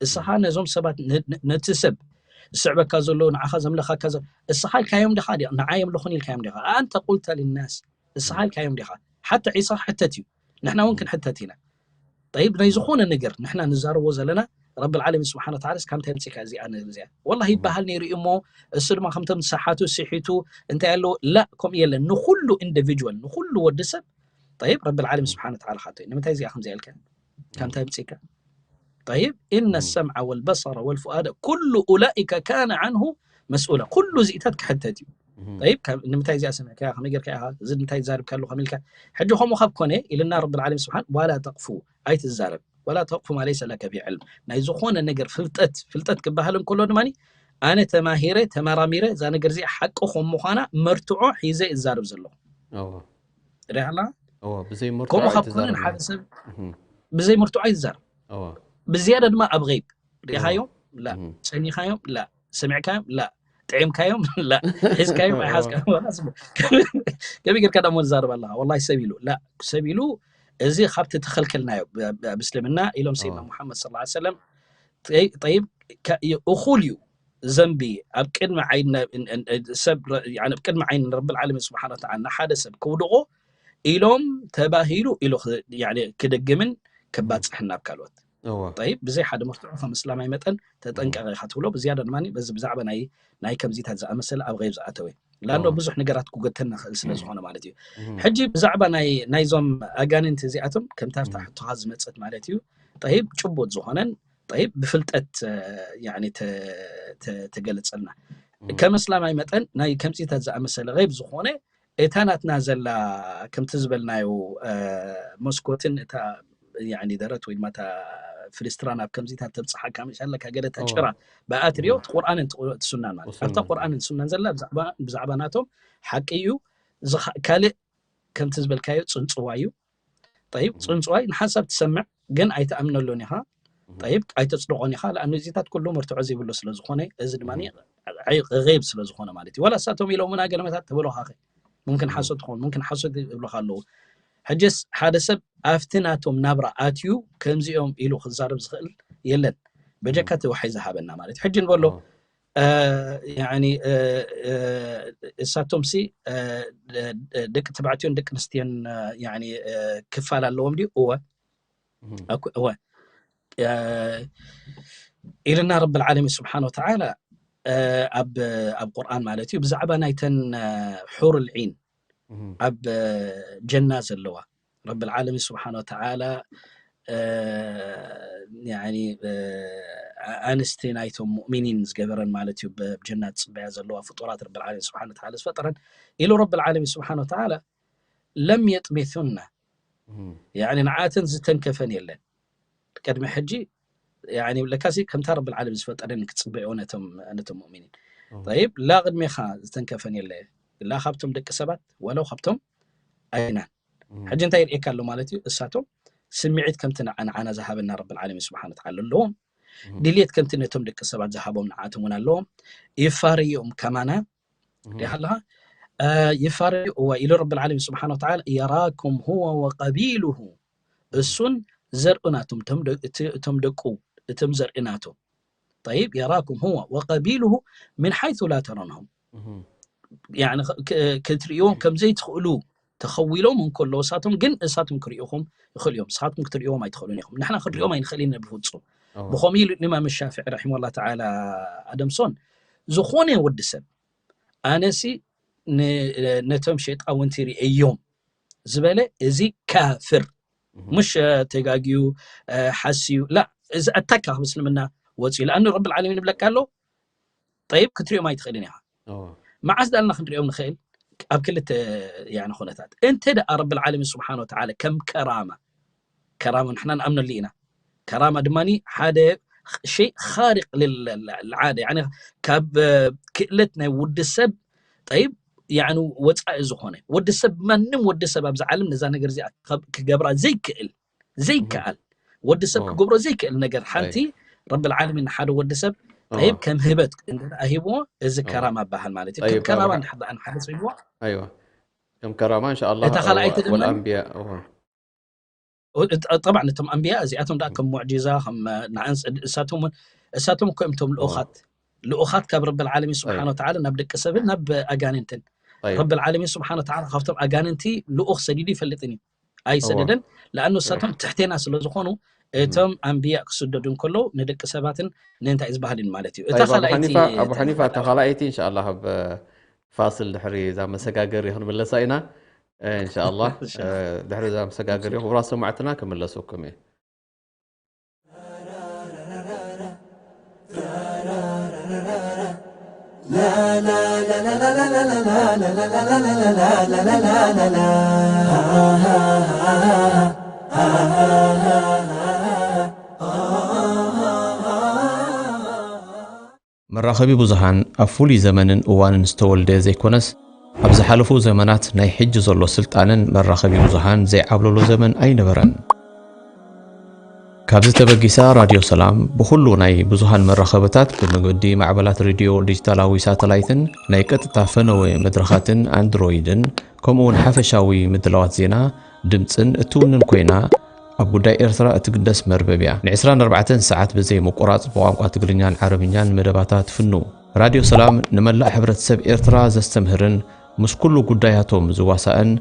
እስኻ ነዞም ሰባት ነ- ነ- ነቲ ሰብ ዝስዕበካ ዘሎ ንዓኻ ዘምለኻካ ዘ- እስኻ ኢልካዮም ዲኻ ዲ- ንዓ የምልኹን ኢልካዮም ዲኻ? ኣኣንተ ቁልተ ሊናስ እስኻ ኢልካዮም ዲኻ? ሓታ ዒሳ ክሕተት እዩ፣ ንሕና እውን ክንሕተት ኢና። ጠይብ ናይ ዝኾነ ነገር ንሕና ንዛረቦ ዘለና ረቢ ልዓለሚን ስብሓን ወተዓላ እስካ እንታይ ኣምፂካ እዚኣ ነገር እዚኣ ወላ ይበሃል ነይሩ እዩ እሞ እሱ ድማ ከምቶም ዝሰሓቱ ስሒቱ እንታይ ኣለዎ ላ ከምኡ የለን። ንኩሉ ኢንዲቪጁዋል ንኩሉ ወዲ ሰብ ጠይብ ረቢ ልዓለሚን ስብሓን ወተዓላ ካቶ እዩ። ንምንታይ እዚኣ ከምዚ ኢልካ ከምታይ ኣምፂካ? ጠይብ إن السمع والبصر والفؤاد كل أولئك كان عنه مسؤولا ኩሉ እዚኢታት ክሕተት እዩ። ጠይብ ካብ- ንምንታይ እዚኣ ሰሚዕካ ከመይ ጌርካ ኢኻ እዚ እንታይ ትዛርብ ከሉ ከሚልካ ሕጂ ከምኡ ካብ ኮነ ኢልና ረቢ ልዓለሚን ስብሓን ዋላ ተቅፉ ኣይትዛረብ ወላ ተቅፉ ማ ለይሰ ለከ ብሂ ዕልም ናይ ዝኾነ ነገር ፍልጠት ፍልጠት ክበሃል እንከሎ ድማ ኣነ ተማሂረ ተመራሚረ እዛ ነገር እዚኣ ሓቂ ከም ምዃና መርትዖ ሒዘ እዛረብ ዘለኹ ሪሃላ ብዘይ መርትዖ ከምኡ ካብ ኮነ ሓደ ሰብ ብዘይ መርትዖ ኣይትዛረብ ብዝያዳ ድማ ኣብ ገይብ ሪኢኻዮም ላ ጸኒኻዮም ላ ሰሚዕካዮም ላ ጥዒምካዮም ላ ሒዝካዮም ኣይሓዝካዮም ከመይ ጌርካ ዳሞ ዝዛረብ ኣለኻ ወላ ሰብ ኢሉ ላ ሰብ ኢሉ እዚ ካብቲ ተኸልከልናዮ ኣብ እስልምና ኢሎም ሰይድና ሙሓመድ ስ ሰለም ጠይብ እኹል እዩ ዘንቢ ኣብ ቅድሚ ዓይኒ ሰብ ኣብ ቅድሚ ዓይኒ ረብል ዓለሚን ስብሓን ወተዓላ ንሓደ ሰብ ክውድቆ ኢሎም ተባሂሉ ኢሉ ክደግምን ከባፅሕን ናብ ካልኦት ጠይብ ብዘይ ሓደ መርትዖ ከም እስላማይ መጠን ተጠንቀቀ ኢካ ትብሎ ብዝያዳ ድማ በዚ ብዛዕባ ናይ ናይ ከምዚታት ዝኣመሰለ ኣብ ገይብ ዝኣተወ ላንዶ ብዙሕ ነገራት ክጎተና ክእል ስለ ዝኾነ ማለት እዩ ሕጂ ብዛዕባ ናይ ናይዞም ኣጋንንቲ እዚኣቶም ከምታ ፍታ ሕቶኻ ዝመፀት ማለት እዩ ጠይብ ጭቡጥ ዝኾነን ጠይብ ብፍልጠት ያኒ ተገልጸልና። ከም እስላማይ መጠን ናይ ከምዚታት ዝኣመሰለ ገይብ ዝኾነ እታ ናትና ዘላ ከምቲ ዝበልናዮ መስኮትን እታ ያኒ ደረት ወይ ድማ እታ ፍልስትራ ናብ ከምዚታት ተብጽሓካ መሻለካ ገለ እታ ጭራ ብኣትሪዮ እቲ ቁርኣንን እቲ ሱናን ማለት ኣብታ ቁርኣንን ሱናን ዘላ ብዛዕባ ናቶም ሓቂ እዩ። ካልእ ከምቲ ዝበልካዮ ጽንጽዋ እዩ። ጠይብ ጽንጽዋይ ንሓንሳብ ትሰምዕ ግን ኣይትኣምነሉን ኢኻ። ጠይብ ኣይተጽድቖን ኢኻ። ለኣኑ እዚታት ኩሉ መርትዖ ዘይብሉ ስለ ዝኾነ እዚ ድማ ገይብ ስለ ዝኾነ ማለት እዩ። ዋላ እሳቶም ኢሎምና ገለመታት ተበሎኻኸ ሙምክን ሓሶት ትኸውን ሙምክን ሓሶት ይብሉኻ ኣለዉ። ሕጅስ ሓደ ሰብ ኣብቲ ናቶም ናብራ ኣትዩ ከምዚኦም ኢሉ ክዛረብ ዝኽእል የለን በጀካ እቲ ወሓይ ዝሃበና ማለት እዩ። ሕጂ ንበሎ እሳቶም ሲ ደቂ ተባዕትዮን ደቂ ኣንስትዮን ክፋል ኣለዎም ድዩ? እወ እወ ኢልና ረቢ ዓለሚን ስብሓን ወተዓላ ኣብ ቁርኣን ማለት እዩ ብዛዕባ ናይተን ሑር ልዒን ኣብ ጀና ዘለዋ ረቢ ዓለሚን ስብሓን ወተዓላ ኣንስቲ ናይቶም ሙእሚኒን ዝገበረን ማለት እዩ ብጀና ዝፅበያ ዘለዋ ፍጡራት ረቢ ዓለሚን ስብሓን ወተዓላ ዝፈጠረን ኢሉ ረቢ ዓለሚን ስብሓን ወተዓላ ለም የጥሚቱና ንዓተን ዝተንከፈን የለን ቅድሚ ሕጂ ለካሲ ከምታ ረቢ ዓለሚን ዝፈጠረን ክፅበዮ ነቶም ሙእሚኒን ይብ ላ ቅድሜኻ ዝተንከፈን የለ ላ ካብቶም ደቂ ሰባት ወለው ካብቶም ኣይናን ሕጂ እንታይ ይርእየካ ኣሎ ማለት እዩ እሳቶም ስምዒት ከምቲ ንዓና ዝሃበና ረቢ ዓለሚን ስብሓን ወተዓላ ኣለዎም ድልየት ከምቲ ነቶም ደቂ ሰባት ዝሃቦም ንዓቶም እውን ኣለዎም ይፋረዮም ከማና ዲኻ ኣለኻ ይፋረዩ እዋ ኢሉ ረቢ ዓለሚን ስብሓን ወተዓላ የራኩም ሁወ ወቀቢሉሁ እሱን ዘርኢ ናቶም እቶም ደቁ እቶም ዘርኢ ናቶም طيب يراكم هو وقبيله من حيث لا ترونهم ክትርእይዎም ከም ዘይትኽእሉ ተኸዊሎም እንከለዉ እሳቶም ግን እሳቶም ክርእኹም ይኽእሉ እዮም ንስኻትኩም ክትርእይዎም ኣይትኽእሉን ኢኹም ንሕና ክንርእዮም ኣይንኽእል ኢና ብፍፁም ብኸምኡ ኢሉ ኢማም ሻፍዒ ረሒመላ ተዓላ ኣደምሶን ዝኾነ ወዲ ሰብ ኣነሲ ነቶም ሸይጣውንቲ ርእዮም ዝበለ እዚ ካፍር ሙሽ ተጋግዩ ሓስዩ ላ እዚ ኣታካ ካብ እስልምና ወፅዩ ለኣኑ ረቢ ዓለሚን ይብለካ ኣሎ ጠይብ ክትሪኦም ኣይትኽእልን ኢኻ መዓስ ዳልና ክንሪኦም ንኽእል ኣብ ክልተ ኩነታት እንተ ደኣ ረቢ ዓለሚን ስብሓን ወተዓላ ከም ከራማ ከራማ ንሕና ንኣምነሉ ኢና ከራማ ድማ ሓደ ሸይ ኻሪቅ ልዓደ ካብ ክእለት ናይ ውዲ ሰብ ጠይብ ወፃኢ ዝኾነ ወዲ ሰብ ማንም ወዲ ሰብ ኣብዚ ዓለም ነዛ ነገር እዚኣ ክገብራ ዘይክእል ዘይከኣል ወዲ ሰብ ክገብሮ ዘይክእል ነገር ሓንቲ ረቢ ዓለሚን ሓደ ወዲ ሰብ ጠይብ ከም ህበት ኣሂብዎ እዚ ከራማ በሃል ማለት እዩ ከም ከራማ ንሓደ ሰብ ሂብዎ ከም ከራማ እንሻ ኣላህ እታ ካልኣይቲ ድማ ኣንቢያ ጠብዓ ነቶም ኣንብያ እዚኣቶም ደኣ ከም ሙዕጂዛ እሳቶም እውን እሳቶም እኮ እዮም እቶም ልኡኻት ልኡኻት ካብ ረቢ ዓለሚን ስብሓን ወተዓላ ናብ ደቂ ሰብን ናብ ኣጋንንትን ረቢ ዓለሚን ስብሓን ወተዓላ ካብቶም ኣጋንንቲ ልኡኽ ሰዲዱ ይፈልጥን እዩ ኣይሰደደን ለኣኑ እሳቶም ትሕቴና ስለ ዝኾኑ እቶም ኣንብያ ክስደዱ እንከለዉ ንደቂ ሰባትን ንእንታይ ዝበሃልን ማለት እዩ እታ ካልኣይቲ ኣቡ ሓኒፋ እታ ካልኣይቲ እንሻ ኣላ ፋስል ድሕሪ እዛ መሰጋገሪ ክንምለሳ ኢና እንሻ ኣላ ድሕሪ እዛ መሰጋገሪ ክቡራት ሰማዕትና ክምለሰኩም እየ መራኸቢ ብዙሃን ኣብ ፍሉይ ዘመንን እዋንን ዝተወልደ ዘይኮነስ፣ ኣብ ዝሓለፉ ዘመናት ናይ ሕጂ ዘሎ ስልጣነን መራኸቢ ብዙሃን ዘይዓብለሎ ዘመን ኣይነበረን። ካብዚ ተበጊሳ ራድዮ ሰላም ብኹሉ ናይ ብዙሃን መራኸብታት ብመገዲ ማዕበላት ሬድዮ ዲጂታላዊ ሳተላይትን ናይ ቀጥታ ፈነወ መድረኻትን ኣንድሮይድን ከምኡ እውን ሓፈሻዊ ምድላዋት ዜና፣ ድምጽን እትውንን ኮይና፣ ኣብ ጉዳይ ኤርትራ እትግደስ መርበብ እያ። ን ዕስራን ኣርባዕተን ሰዓት ብዘይ ምቁራጽ ብቋንቋ ትግርኛን ዓረብኛን መደባታ ትፍኑ። ራድዮ ሰላም ንመላእ ሕብረተሰብ ኤርትራ ዘስተምህርን ምስ ኩሉ ጉዳያቶም ዝዋሳእን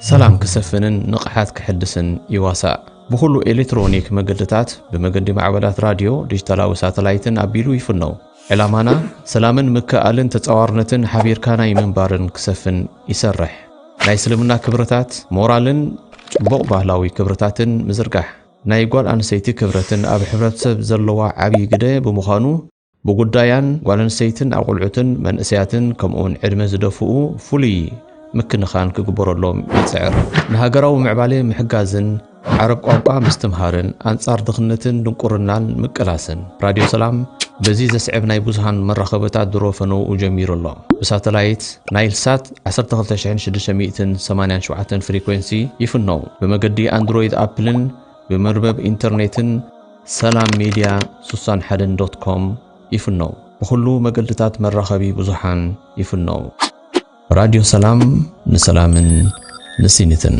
ሰላም ክሰፍንን ንቕሓት ክሕድስን ይዋሳእ። ብኹሉ ኤሌክትሮኒክ መገድታት ብመገዲ ማዕበላት ራድዮ፣ ዲጂታላዊ ሳተላይትን ኣቢሉ ይፍኖ። ዕላማና ሰላምን ምክእኣልን ተጻዋርነትን ሓቢርካ ናይ ምንባርን ክሰፍን ይሰርሕ። ናይ እስልምና ክብርታት፣ ሞራልን ጽቡቕ ባህላዊ ክብርታትን ምዝርጋሕ። ናይ ጓል ኣንስተይቲ ክብረትን ኣብ ሕብረተሰብ ዘለዋ ዓብዪ ግደ ብምዃኑ፣ ብጉዳያን ጓል ኣንስተይትን ኣቑልዑትን መንእሰያትን ከምኡውን ዕድመ ዝደፍኡ ፍሉይ ምክንኻን ክግበረሎም ይጽዕር። ንሃገራዊ ምዕባለ ምሕጋዝን ዓረብ ቋንቋ ምስትምሃርን ኣንጻር ድኽነትን ድንቁርናን ምቅላስን። ራድዮ ሰላም በዚ ዘስዕብ ናይ ብዙሃን መራኸብታት ድሮ ፈነውኡ ጀሚሩ ኣሎ። ብሳተላይት ናይል ሳት ዓሰርተ ክልተ ሽሕን ሽዱሽተ ሚእትን ሰማንያን ሸውዓተን ፍሪኮንሲ ይፍነው። ብመገዲ ኣንድሮይድ ኣፕልን ብመርበብ ኢንተርኔትን ሰላም ሚድያ ስሳን ሓደን ዶት ኮም ይፍነው። ብኹሉ መገድታት መራኸቢ ብዙሓን ይፍነው። ራድዮ ሰላም ንሰላምን ንሲኒትን።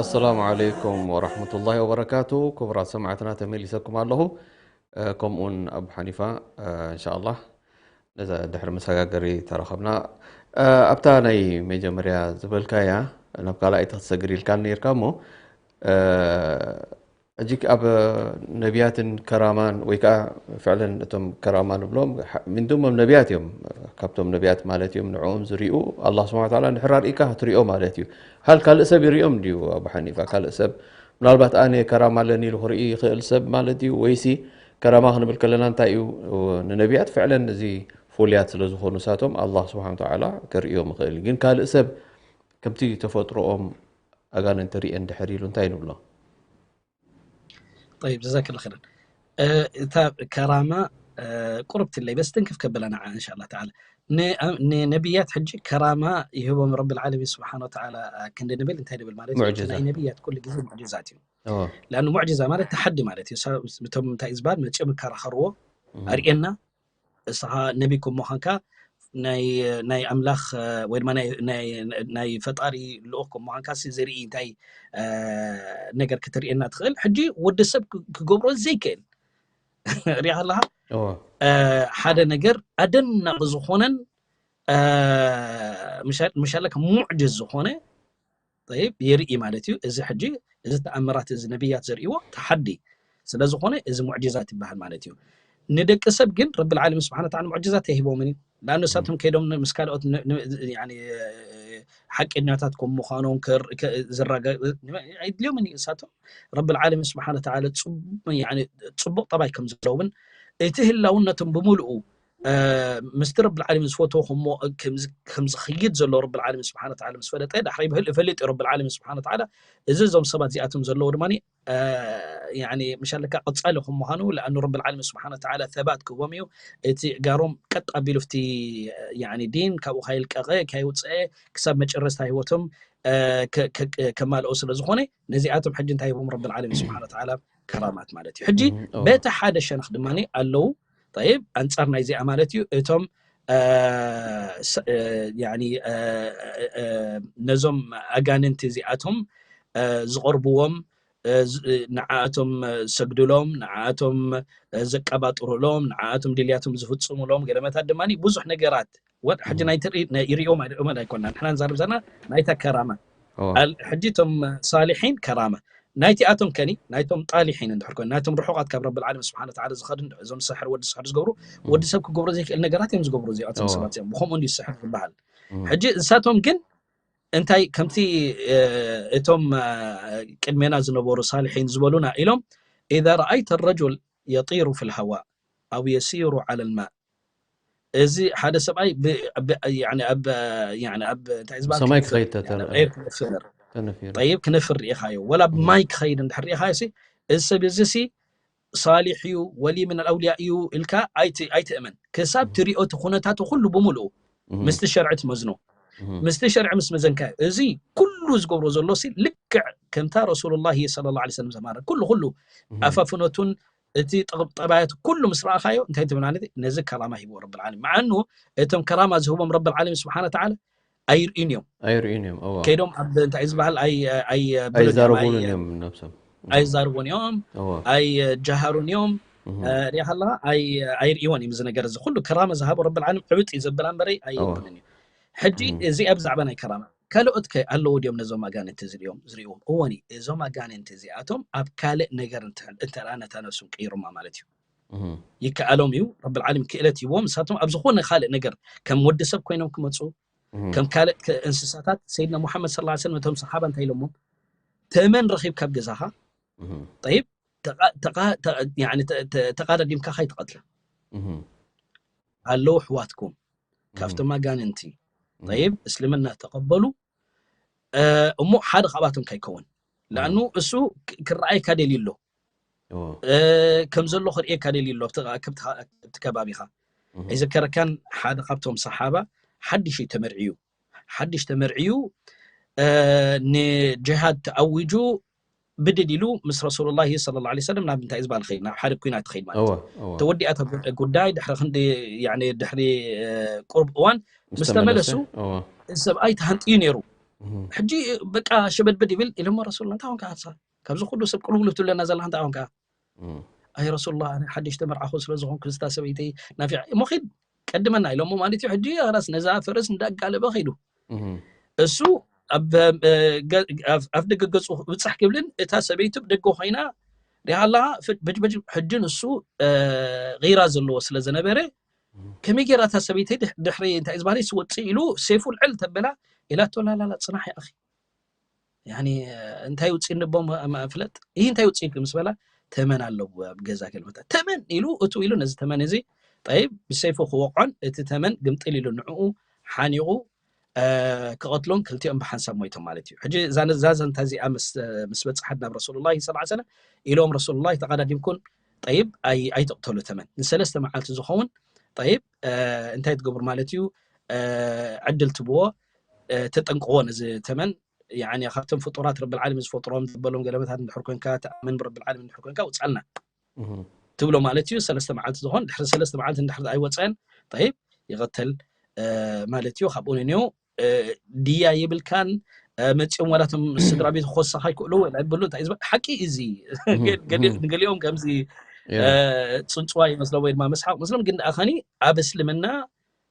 ኣሰላሙ ዓለይኩም ወራሕመቱላሂ ወበረካቱ። ክቡራት ሰማዕትና ተመሊሰኩም ኣለኹ። እ፣ ከምኡውን ኣቡ ሓኒፋ፣ እ፣ እንሻኣላህ ነዛ ድሕሪ መሰጋገሪ ተራኸብና። እ፣ ኣብታ ናይ መጀመርያ ዝበልካያ ናብ ካልኣይቲ ክትሰግር ኢልካ ነይርካ እሞ፣ እ፣ ሕጂ ኣብ ነቢያትን ከራማን ወይ ከዓ ፍዕለን እቶም ከራማ ንብሎም ምን ዱኖም ነቢያት እዮም፣ ካብቶም ነቢያት ማለት እዮም። ንዕኦም ዝሪኡ ኣላህ ስብሓነ ወተዓላ እንድሕር ኣርኢካ ክትሪኦ ማለት እዩ። ሃል ካልእ ሰብ ይሪኦም ድዩ ኣቡ ሓኒፋ? ካልእ ሰብ ምናልባት ኣነ ከራማ ኣለኒ ኢሉ ክርኢ ይኽእል ሰብ ማለት እዩ ወይሲ ከራማ ክንብል ከለና እንታይ እዩ? ንነቢያት ፍዕለን እዚ ፍሉያት ስለ ዝኾኑ ንሳቶም ኣላህ ስብሓነ ወተዓላ ከርእዮም ይኽእል እዩ። ግን ካልእ ሰብ ከምቲ ተፈጥሮኦም ኣጋንንቲ ሪኤ እንድሕር ኢሉ እንታይ ንብሎ? طيب جزاك الله خيرا. እታ ከራማ ቁርብትለይ በስ ትንክፍ ከብላ ንዓ እንሻላ ተዓላ። ንነቢያት ሕጂ ከራማ ይህቦም ረብል ዓለሚን ስብሓነ ወተዓላ። ክንዲ ንብል እንታይ ንብል ማለት እዩ? እቲ ናይ ነቢያት ኩሉ ግዜ ሙዕጅዛት እዩ። ለኣኑ ሙዕጅዛ ማለት ተሓዲ ማለት እዩ። እቶም እንታይ ዝበሃል መፅኦም ይከራኸርዎ ኣርእየና፣ እስኻ ነቢ ከም ምዃንካ ናይ ኣምላኽ ወይ ድማ ናይ ፈጣሪ ልኡኽ ከም ምዃንካ ሲ ዝርኢ እንታይ ነገር ክትርእየና ትኽእል። ሕጂ ወዲ ሰብ ክገብሮ ዘይክእል ሪኣ ኣለኻ። ሓደ ነገር ኣደናቂ ዝኾነን ምሻለካ ሙዕጅዝ ዝኾነ ይርኢ ማለት እዩ። እዚ ሕጂ እዚ ተኣምራት እዚ ነቢያት ዘርእዎ ተሓዲ ስለ ዝኾነ እዚ ሙዕጅዛት ይበሃል ማለት እዩ። ንደቂ ሰብ ግን ረብል ዓለሚን ስብሓነ ወተዓላ ሙዕጅዛት ኣይሂቦምን እዩ። ንኣኑ ንሳቶም ከይዶም ምስ ካልኦት ሓቀኛታት ከም ምዃኖም ዝራጋ ኣይድልዮምን እዩ። ንሳቶም ረብል ዓለሚን ስብሓነ ወተዓላ ፅቡቕ ጠባይ ከም ዘለውን እቲ ህላውነቶም ብምልኡ ምስቲ ረብል ዓለሚን ዝፈትዎ ከም ዝኽይድ ዘሎ ረብል ዓለሚን ስብሓነ ወተዓላ ምስ ፈለጠ ዳሕራይ ብህልእ ፈሊጡ ረብል ዓለሚን ስብሓነ ወተዓላ እዚ እዞም ሰባት እዚኣቶም ዘለዎ ድማ ምሻለካ ቀፃሊ ከም ምዃኑ ለኣኑ ረብል ዓለሚን ስብሓነ ወተዓላ ሰባት ክህቦም እዩ። እቲ እጋሮም ቀጥ ኣቢሉ ፍቲ ዲን ካብኡ ካይልቀቐ ካይውፅአ ክሳብ መጨረስታ ህይወቶም ከማልኦ ስለ ዝኾነ ነዚኣቶም ሕጂ እንታይ ሂቦም ረብል ዓለሚን ስብሓነ ወተዓላ ከራማት ማለት እዩ። ሕጂ በቲ ሓደ ሸነኽ ድማ ኣለዉ ጠይብ ኣንፃር ናይዚኣ ማለት እዩ እቶም ነዞም ኣጋንንቲ እዚኣቶም ዝቐርብዎም ንዓኣቶም ሰግድሎም፣ ንዓኣቶም ዘቀባጥሩሎም፣ ንዓኣቶም ድልያቶም ዝፍፅሙሎም ገለመታት ድማ ብዙሕ ነገራት ወ- ሕጂ ናይ ትርኢ ናይ ይሪኦም ኣይሪኦም ኣይኮና ንሕና ንዛርብ ዘለና ናይታ ከራማ። ኣል- ሕጂ እቶም ሳሊሒን ከራማ ናይቲኣቶም ከኒ ናይቶም ጣሊሒን እንድሕር ኮይኑ ናይቶም ርሑቃት ካብ ረብል ዓለም ስብሓን ወተዓላ ዝኸዱ እንድ- እዞም ስሕር ወዲ ስሕር ዝገብሩ ወዲ ሰብ ክገብሮ ዘይክእል ነገራት እዮም ዝገብሩ እዚኣቶም ሰባት እዮም ብከምኡ እንዲ ስሕር ዝበሃል። ሕጂ እሳቶም ግን እንታይ ከምቲ እቶም ቅድሜና ዝነበሩ ሳልሒን ዝበሉና ኢሎም إذا رأيت الرجل يطير في الهواء أو يسير على الماء እዚ ሓደ ሰብኣይ ኣብ እንታይ ዝበሃል ሰማይ ክኸይድ ተተረፈ ጠይብ ክነፍር ርኢኻዮ ወላ ብማይ ክኸይድ እንድሕር ርኢኻዮ እዚ ሰብ እዚ ሲ ሳሊሕ እዩ ወሊ ምን ኣውልያ እዩ ኢልካ ኣይትእመን ክሳብ ትሪኦ እቲ ኩነታቱ ኩሉ ብምልኡ ምስቲ ሸርዒ ትመዝኖ ምስቲ ሸርዒ ምስ መዘንካዮ እዚ ኩሉ ዝገብሮ ዘሎ ሲ ልክዕ ከምታ ረሱሉላህ ሰለላሁ ዐለይሂ ወሰለም ዘማረ ኩሉ ኩሉ ኣፋፍኖቱን እቲ ጠባያቱ ኩሉ ምስ ረኣኻዮ እንታይ ትብል ማለት ነዚ ከራማ ሂብዎ ረብል ዓለሚን መዓኑ እቶም ከራማ ዝህቦም ረብል ዓለሚን ስብሓን ወተዓላ ኣይርእዩን እዮም ኣይርእዩን እዮም እዋ ከይዶም ኣብ እንታይ ዝበሃል ኣይ ኣይ ኣይዛረቡን እዮም ነብሶም ኣይዛርቡን እዮም እዋ ኣይጀሃሩን እዮም ሪኢኻ ኣለኻ ኣይርእይዎን እዮም እዚ ነገር እዚ ኩሉ ከራማ ዝሃቦ ረብል ዓለሚን ዕብጥ እዩ ዘብላ እምበረይ ኣይብልን እዩ ሕጂ እዚኣ ብዛዕባ ናይ ከራማ ካልኦት ከ ኣለዉ ድዮም ነዞም ኣጋንንቲ ዝሪኦም ዝሪዎም? እወኒ፣ እዞም ኣጋንንቲ እዚኣቶም ኣብ ካልእ ነገር እንተ- እንተ ደኣ ነታ ነብሶም ቀይሮማ ማለት እዩ። ይከኣሎም እዩ። ረብል ዓለሚን ክእለት ይዎም። ንሳቶም ኣብ ዝኾነ ካልእ ነገር ከም ወዲ ሰብ ኮይኖም ክመፁ፣ ከም ካልእ ከ- እንስሳታት። ሰይድና ሙሓመድ ሰለላሁ ዐለይሂ ወሰለም እቶም ሰሓባ እንታይ ኢሎሞም? ተመን ረኺብካ ኣብ ገዛኻ፣ ጠይብ፣ ተቓ- ተቓ- ተ- ያኒ ተ- ተ- ተቓዳዲምካ ካይትቐትላ። ኣለዉ ኣሕዋትኩም ካብቶም ኣጋንንቲ፣ ጠይብ፣ እስልምና ተቐበሉ። እ፣ እሞ ሓደ ካብኣቶም ካይከውን፣ ለኣኑ እሱ ክ- ክረኣየካ ደልዩ ኣሎ። እ፣ ከም ዘሎ ክርእየካ ደልዩ ኣሎ ኣብቲ ኸ- ኣብቲ ኸ- ኣብቲ ከባቢኻ። ኣይዘከረካን? ሓደ ካብቶም ሰሓባ ሓድሽ እዩ ተመርዕዩ። ሓድሽ ተመርዕዩ፣ እ፣ ንጅሃድ ተኣዊጁ ብድድ ኢሉ ምስ ረሱሉላሂ ሰለላሁ ዐለይሂ ወሰለም ናብ እንታይ ዝበሃል ኸይድ፣ ናብ ሓደ ኩናት ኸይድ ማለት እዩ። ተወዲኣታ ጉ- ጉዳይ ድሕሪ ክንዲ፣ ያኒ ድሕሪ፣ እ፣ ቁሩብ እዋን ምስ ተመለሱ፣ እዚ ሰብኣይ ተሃንጥዩ ነይሩ። ሕጂ በቃ ሸበድበድ ይብል ኢሎሞ፣ ረሱሉላህ፣ እንታይ ኾንካ ንስኻ? ካብዚ ኩሉ ሰብ ቅልውልው ትብለና ዘለኻ እንታይ ኾንካ? ኣይ ረሱሉላህ፣ ኣነ ሓድሽ ተመርዓኹ ስለ ዝኾንኩ፣ ንስታ ሰበይተይ ናፊዓ እሞ ኺድ ቀድመና ኢሎሞ ማለት እዩ። ሕጂ ኸላስ ነዛ ፈረስ እንዳጋለበ ኸይዱ። እሱ ኣብ፣ እ፣ ገ- ኣብ- ኣብ ደገ ገጹ ክብጻሕ ክብልን እታ ሰበይቱ ብደገ ኮይና ሪኣ ኣለኻ። ፍ- በጅ- በጅ- ሕጂ ንሱ፣ እ፣ ጊራ ዘለዎ ስለ ዝነበረ፣ ከመይ ጌራ እታ ሰበይተይ ድሕ- ድሕሪ እንታይ ዝበሃል ስወጽእ ኢሉ ሴፉ ልዕል ተበላ ኢላቶ፣ ላላላ ጽናሕ ይኣኺ፣ ያኒ እንታይ ውፅእ ንቦ ፍለጥ። ይህ እንታይ ውፅእ ምስ በላ፣ ተመን ኣለዎ ኣብ ገዛ ገልመታ። ተመን ኢሉ እቱ ኢሉ ነዚ ተመን እዚ፣ ጠይብ፣ ብሰይፉ ክወቕዖን እቲ ተመን ግምጥል ኢሉ ንዕኡ ሓኒቑ፣ እ፣ ክቐትሎን ክልቲኦም ብሓንሳብ ሞይቶም ማለት እዩ። ሕጂ እዛ ነዛ ዘንታ እዚኣ ምስ ምስ በፅሓት ናብ ረሱሉላሂ ሰለላሁ ዐለይሂ ወሰለም ኢሎም፣ ረሱሉላሂ ተቐዳዲምኩን፣ ጠይብ፣ ኣይ ኣይትቕተሉ ተመን ንሰለስተ መዓልቲ ዝኸውን፣ ጠይብ፣ እ፣ እንታይ ትገብሩ ማለት እዩ? እ፣ ዕድል ትብዎ፣ እ፣ ተጠንቅዎ ነዚ ተመን። ያኒ ካብቶም ፍጡራት ረብል ዓለሚን ዝፈጥሮም ዝበሎም ገለመታት እንድሕር ኮንካ፣ ተኣምን ብረብል ዓለሚን እንድሕር ኮንካ ውፅኣልና ትብሎ ማለት እዩ። ሰለስተ መዓልቲ ዝኾን፣ ድሕሪ ሰለስተ መዓልቲ እንድሕር ኣይወፀን፣ ጠይብ፣ ይቐተል፣ እ፣ ማለት እዩ። ካብኡ ንንዮ፣ እ፣ ድያ ይብልካን፣ እ፣ መፂኦም ዋላቶም ስድራ ቤት ክወሰኻ ይክእሉ ወይ ኣይብሉ፣ እንታይ እዩ ዝበሃል? ሓቂ እዚ ገ- ገሊ- ንገሊኦም ከምዚ፣ እ፣ ፅንፅዋ ይመስሎም ወይ ድማ መስሓቅ መስሎም፣ ግን ደኣ ኸኒ ኣብ እስልምና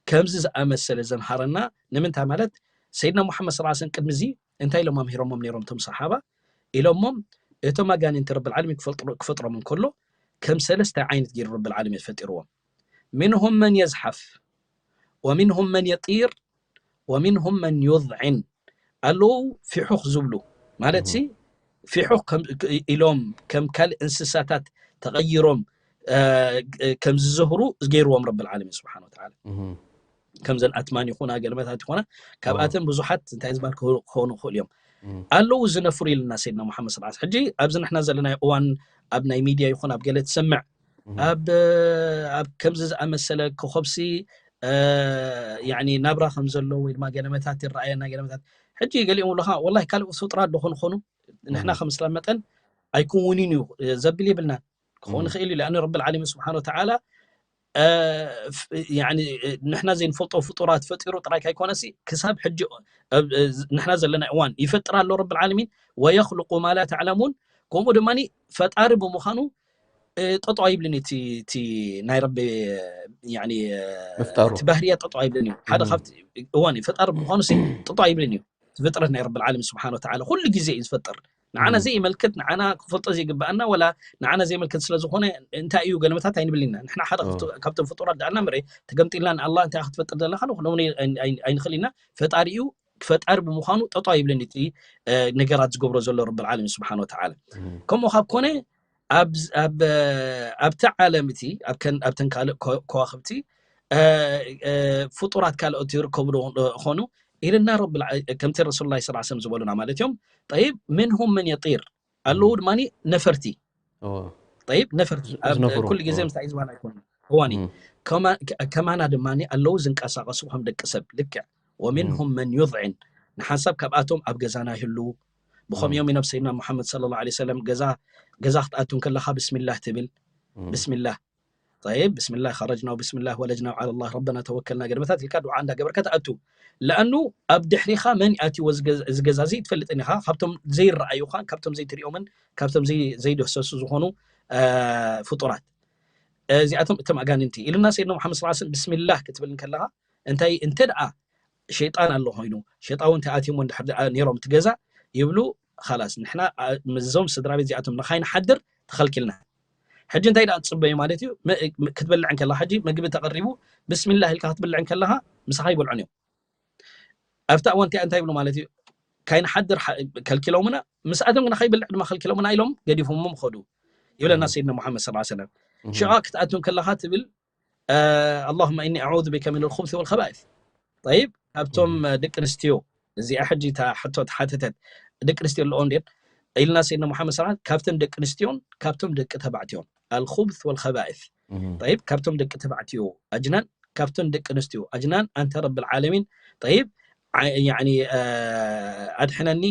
ከምዚ ዝኣመሰለ ዘምሃረና ንምንታይ ማለት፣ ሰይድና ሙሓመድ ሰለላሁ ዐለይሂ ወሰለም ቅድሚ እዚ እንታይ ኢሎም ኣምሂሮሞም ነይሮም እቶም ሰሓባ? ኢሎሞም፣ እቶም ኣጋንንቲ ረብል ዓለሚን ክፈጥሮ- ክፈጥሮም እንከሎ ከም ሰለስተ ዓይነት ገይሩ ረብል ዓለሚን ፈጢርዎም። ሚንሁም መን የዝሓፍ ወሚንሁም መን የጢር ወሚንሁም መን ዩዝዕን። ኣለዉ ፊሑኽ ዝብሉ ማለት ሲ ፊሑኽ ከም- ኢሎም ከም ካልእ እንስሳታት ተቐይሮም፣ እ፣ ከም ዝዝህሩ ገይርዎም ረብል ዓለሚን ስብሓን ወተዓላ። ከምዘን ኣትማን ይኹና ገለመታት ይኹና ካብኣተን ብዙሓት እንታይ ዝበሃል ክኾኑ ክኽእሉ እዮም። ኣለዉ ዝነፍሩ ኢልና ሰይድና ሙሓመድ ሰለላሁ ዐለይሂ ወሰለም። ሕጂ ኣብዚ ንሕና ዘለናዮ እዋን ኣብ ናይ ሚድያ ይኹን ኣብ ገለ ትሰምዕ፣ ኣብ ኣብ ከምዚ ዝኣመሰለ ኮኸብሲ፣ እ፣ ያኒ ናብራ ከም ዘሎ ወይ ድማ ገለመታት ይረኣየና፣ ገለመታት። ሕጂ ገሊኦም ኣለኻ፣ ወላሂ ካልእ ፍጡራት ዶ ኾኑ ኾኑ ንሕና ከም እስላም መጠን ኣይክውንን እዩ፣ እ፣ ዘብል የብልናን። ክኸውን ይኽእል እዩ። ለኣን ረብል ዓለሚን ስብሓን ወተዓላ፣ እ፣ ፍ- ያኒ፣ እ፣ ንሕና ዘይንፈልጦ ፍጡራት ፈጢሩ ጥራይ ካይኮነሲ፣ ክሳብ ሕጂ፣ እ፣ እ፣ ንሕና ዘለና እዋን ይፈጥር ኣሎ ረብል ዓለሚን። ወየኽልቁ ማ ላ ተዕለሙን። ከምኡ ድማ ፈጣሪ ብምዃኑ፣ እ፣ ጠጠው ኣይብልን እዩ። እቲ እቲ ናይ ረቢ፣ ያኒ፣ እ፣ ምፍጣሩ። እቲ ባህርያ ጠጠው ኣይብልን እዩ። ሓደ ካብቲ እዋን እዩ ፈጣሪ ብምዃኑ ሲ ጠጠው ኣይብልን እዩ። እቲ ፍጥረት ናይ ረብል ዓለሚን ስብሓን ወተዓላ ኩሉ ግዜ እዩ ዝፈጥር። ንዓና ዘይመልክት፣ ንዓና ክፈልጦ ዘይግብኣና፣ ወላ ንዓና ዘይመልክት ስለ ዝኾነ እንታይ እዩ ገለመታት ኣይንብል ኢና። ንሕና ሓደ ካብቲ- ካብቶም ፍጡራት ደኣና ምርእ ተገምጢልና ንኣላ እንታይ ክትፈጥር ዘለኻ ንኹሎም ኣይ- ኣይ- ኣይንኽእል ኢና። ፈጣሪ እዩ። ፈጣሪ ብምዃኑ ጠጠው ኣይብልን እቲ፣ እ፣ ነገራት ዝገብሮ ዘሎ ረብል ዓለሚን ስብሓን ወተዓላ። ከምኡ ካብ ኮነ ኣብ- ኣብ- ኣብቲ ዓለም እቲ ኣብ ከን- ኣብተን ካልእ ከ- ከዋኽብቲ፣ እ፣ እ፣ ፍጡራት ካልኦት ይርከቡ ዶ ኾኑ ኢልና ረብል ዓ- ከምቲ ረሱሉላሂ ሰለላሁ ዐለይሂ ወሰለም ዝበሉና ማለት እዮም። ጠይብ፣ ምንሁም መን የጢር፣ ኣለዉ ድማ ነፈርቲ። ጠይብ፣ ነፈርቲ ኣብ ዝነፍሩ። ኩሉ ግዜ ምስታይ ዝበሃል ኣይኮኑን። እዋኒ ከማ- ከ- ከማና ድማ ኣለዉ ዝንቀሳቐሱ ከም ደቂ ሰብ ልክዕ። ወሚንሁም መን ዩዝዕን፣ ንሓንሳብ ካብኣቶም ኣብ ገዛና ይህልዉ። ብኸምኡ እዮም ናብ ሰይድና ሙሓመድ ሰለላሁ ዐለይሂ ወሰለም ገዛ ገዛ ክትኣቱ እንከለኻ ብስሚላህ ትብል። ብስሚላህ። ጠይብ፣ ብስሚላህ ኸረጅና ወብስሚላህ ወለጅና ወዓላ ላህ ረበና ተወከልና ገለመታት ኢልካ ዱዓ እንዳገበርካ ትኣቱ። ለኣኑ ኣብ ድሕሪኻ መን ኣትይዎ እዚ ገዛ- እዚ ገዛ እዚ ትፈልጥን ኢኻ። ካብቶም ዘይረኣዩኻን ካብቶም ዘይትሪኦምን ካብቶም ዘይ- ዘይድህሰሱ ዝኾኑ፣ እ፣ ፍጡራት እዚኣቶም እቶም ኣጋንንቲ ኢሉና ሰይድና ሙሓመድ ሰለላሁ ዐለይሂ ወሰለም። ብስሚላህ ክትብል እንከለኻ እንታይ እንተ ደኣ ሸይጣን ኣሎ ኮይኑ ሸጣውንቲ ኣትዮም እንድሕር ደኣ ነይሮም እቲ ገዛ ይብሉ። ኻላስ ንሕና ምስዞም ስድራ ቤት እዚኣቶም ንኻይንሓድር ተኸልኪልና። ሕጂ እንታይ ደኣ ትፅበዩ ማለት እዩ? ክትበልዕ እንከለኻ ሕጂ ምግቢ ተቐሪቡ ብስሚላህ ኢልካ ክትብልዕ እንከለኻ ምሳኻ ይበልዑን እዮም። ኣብታ እዋን እቲኣ እንታይ ይብሉ ማለት እዩ? ካይንሓድር ከልኪሎምና፣ ምስኣቶም ግና ከይበልዕ ድማ ከልኪሎምና ኢሎም ገዲፎሞም ኸዱ ይብለና ሰይድና ሙሓመድ ሰለላሁ ዐለይሂ ወሰለም። ሽቓ ክትኣቱ ከለኻ ትብል ኣላሁመ ኢኒ ኣዑዙ ቢከ ሚነል ኹብሲ ወል ኸባኢስ። ጠይብ፣ ካብቶም ደቂ ኣንስትዮ እዚኣ ሕጂ እታ ሕቶ ተሓተተት፣ ደቂ ኣንስትዮ ኣለዎ እንዴን ኢልና ሰይድና ሙሓመድ ሰለላሁ ዐለይሂ ወሰለም፣ ካብተን ደቂ ኣንስትዮን ካብቶም ደቂ ተባዕትዮን ኣልኹብስ ወል ኸባኢስ። ጠይብ፣ ካብቶም ደቂ ተባዕትዮ ኣጅናን ካብቶም ደቂ ኣንስትዮ ኣጅናን ኣንተ ረብል ዓለሚን። ጠይብ፣ ያኒ ኣድሕነኒ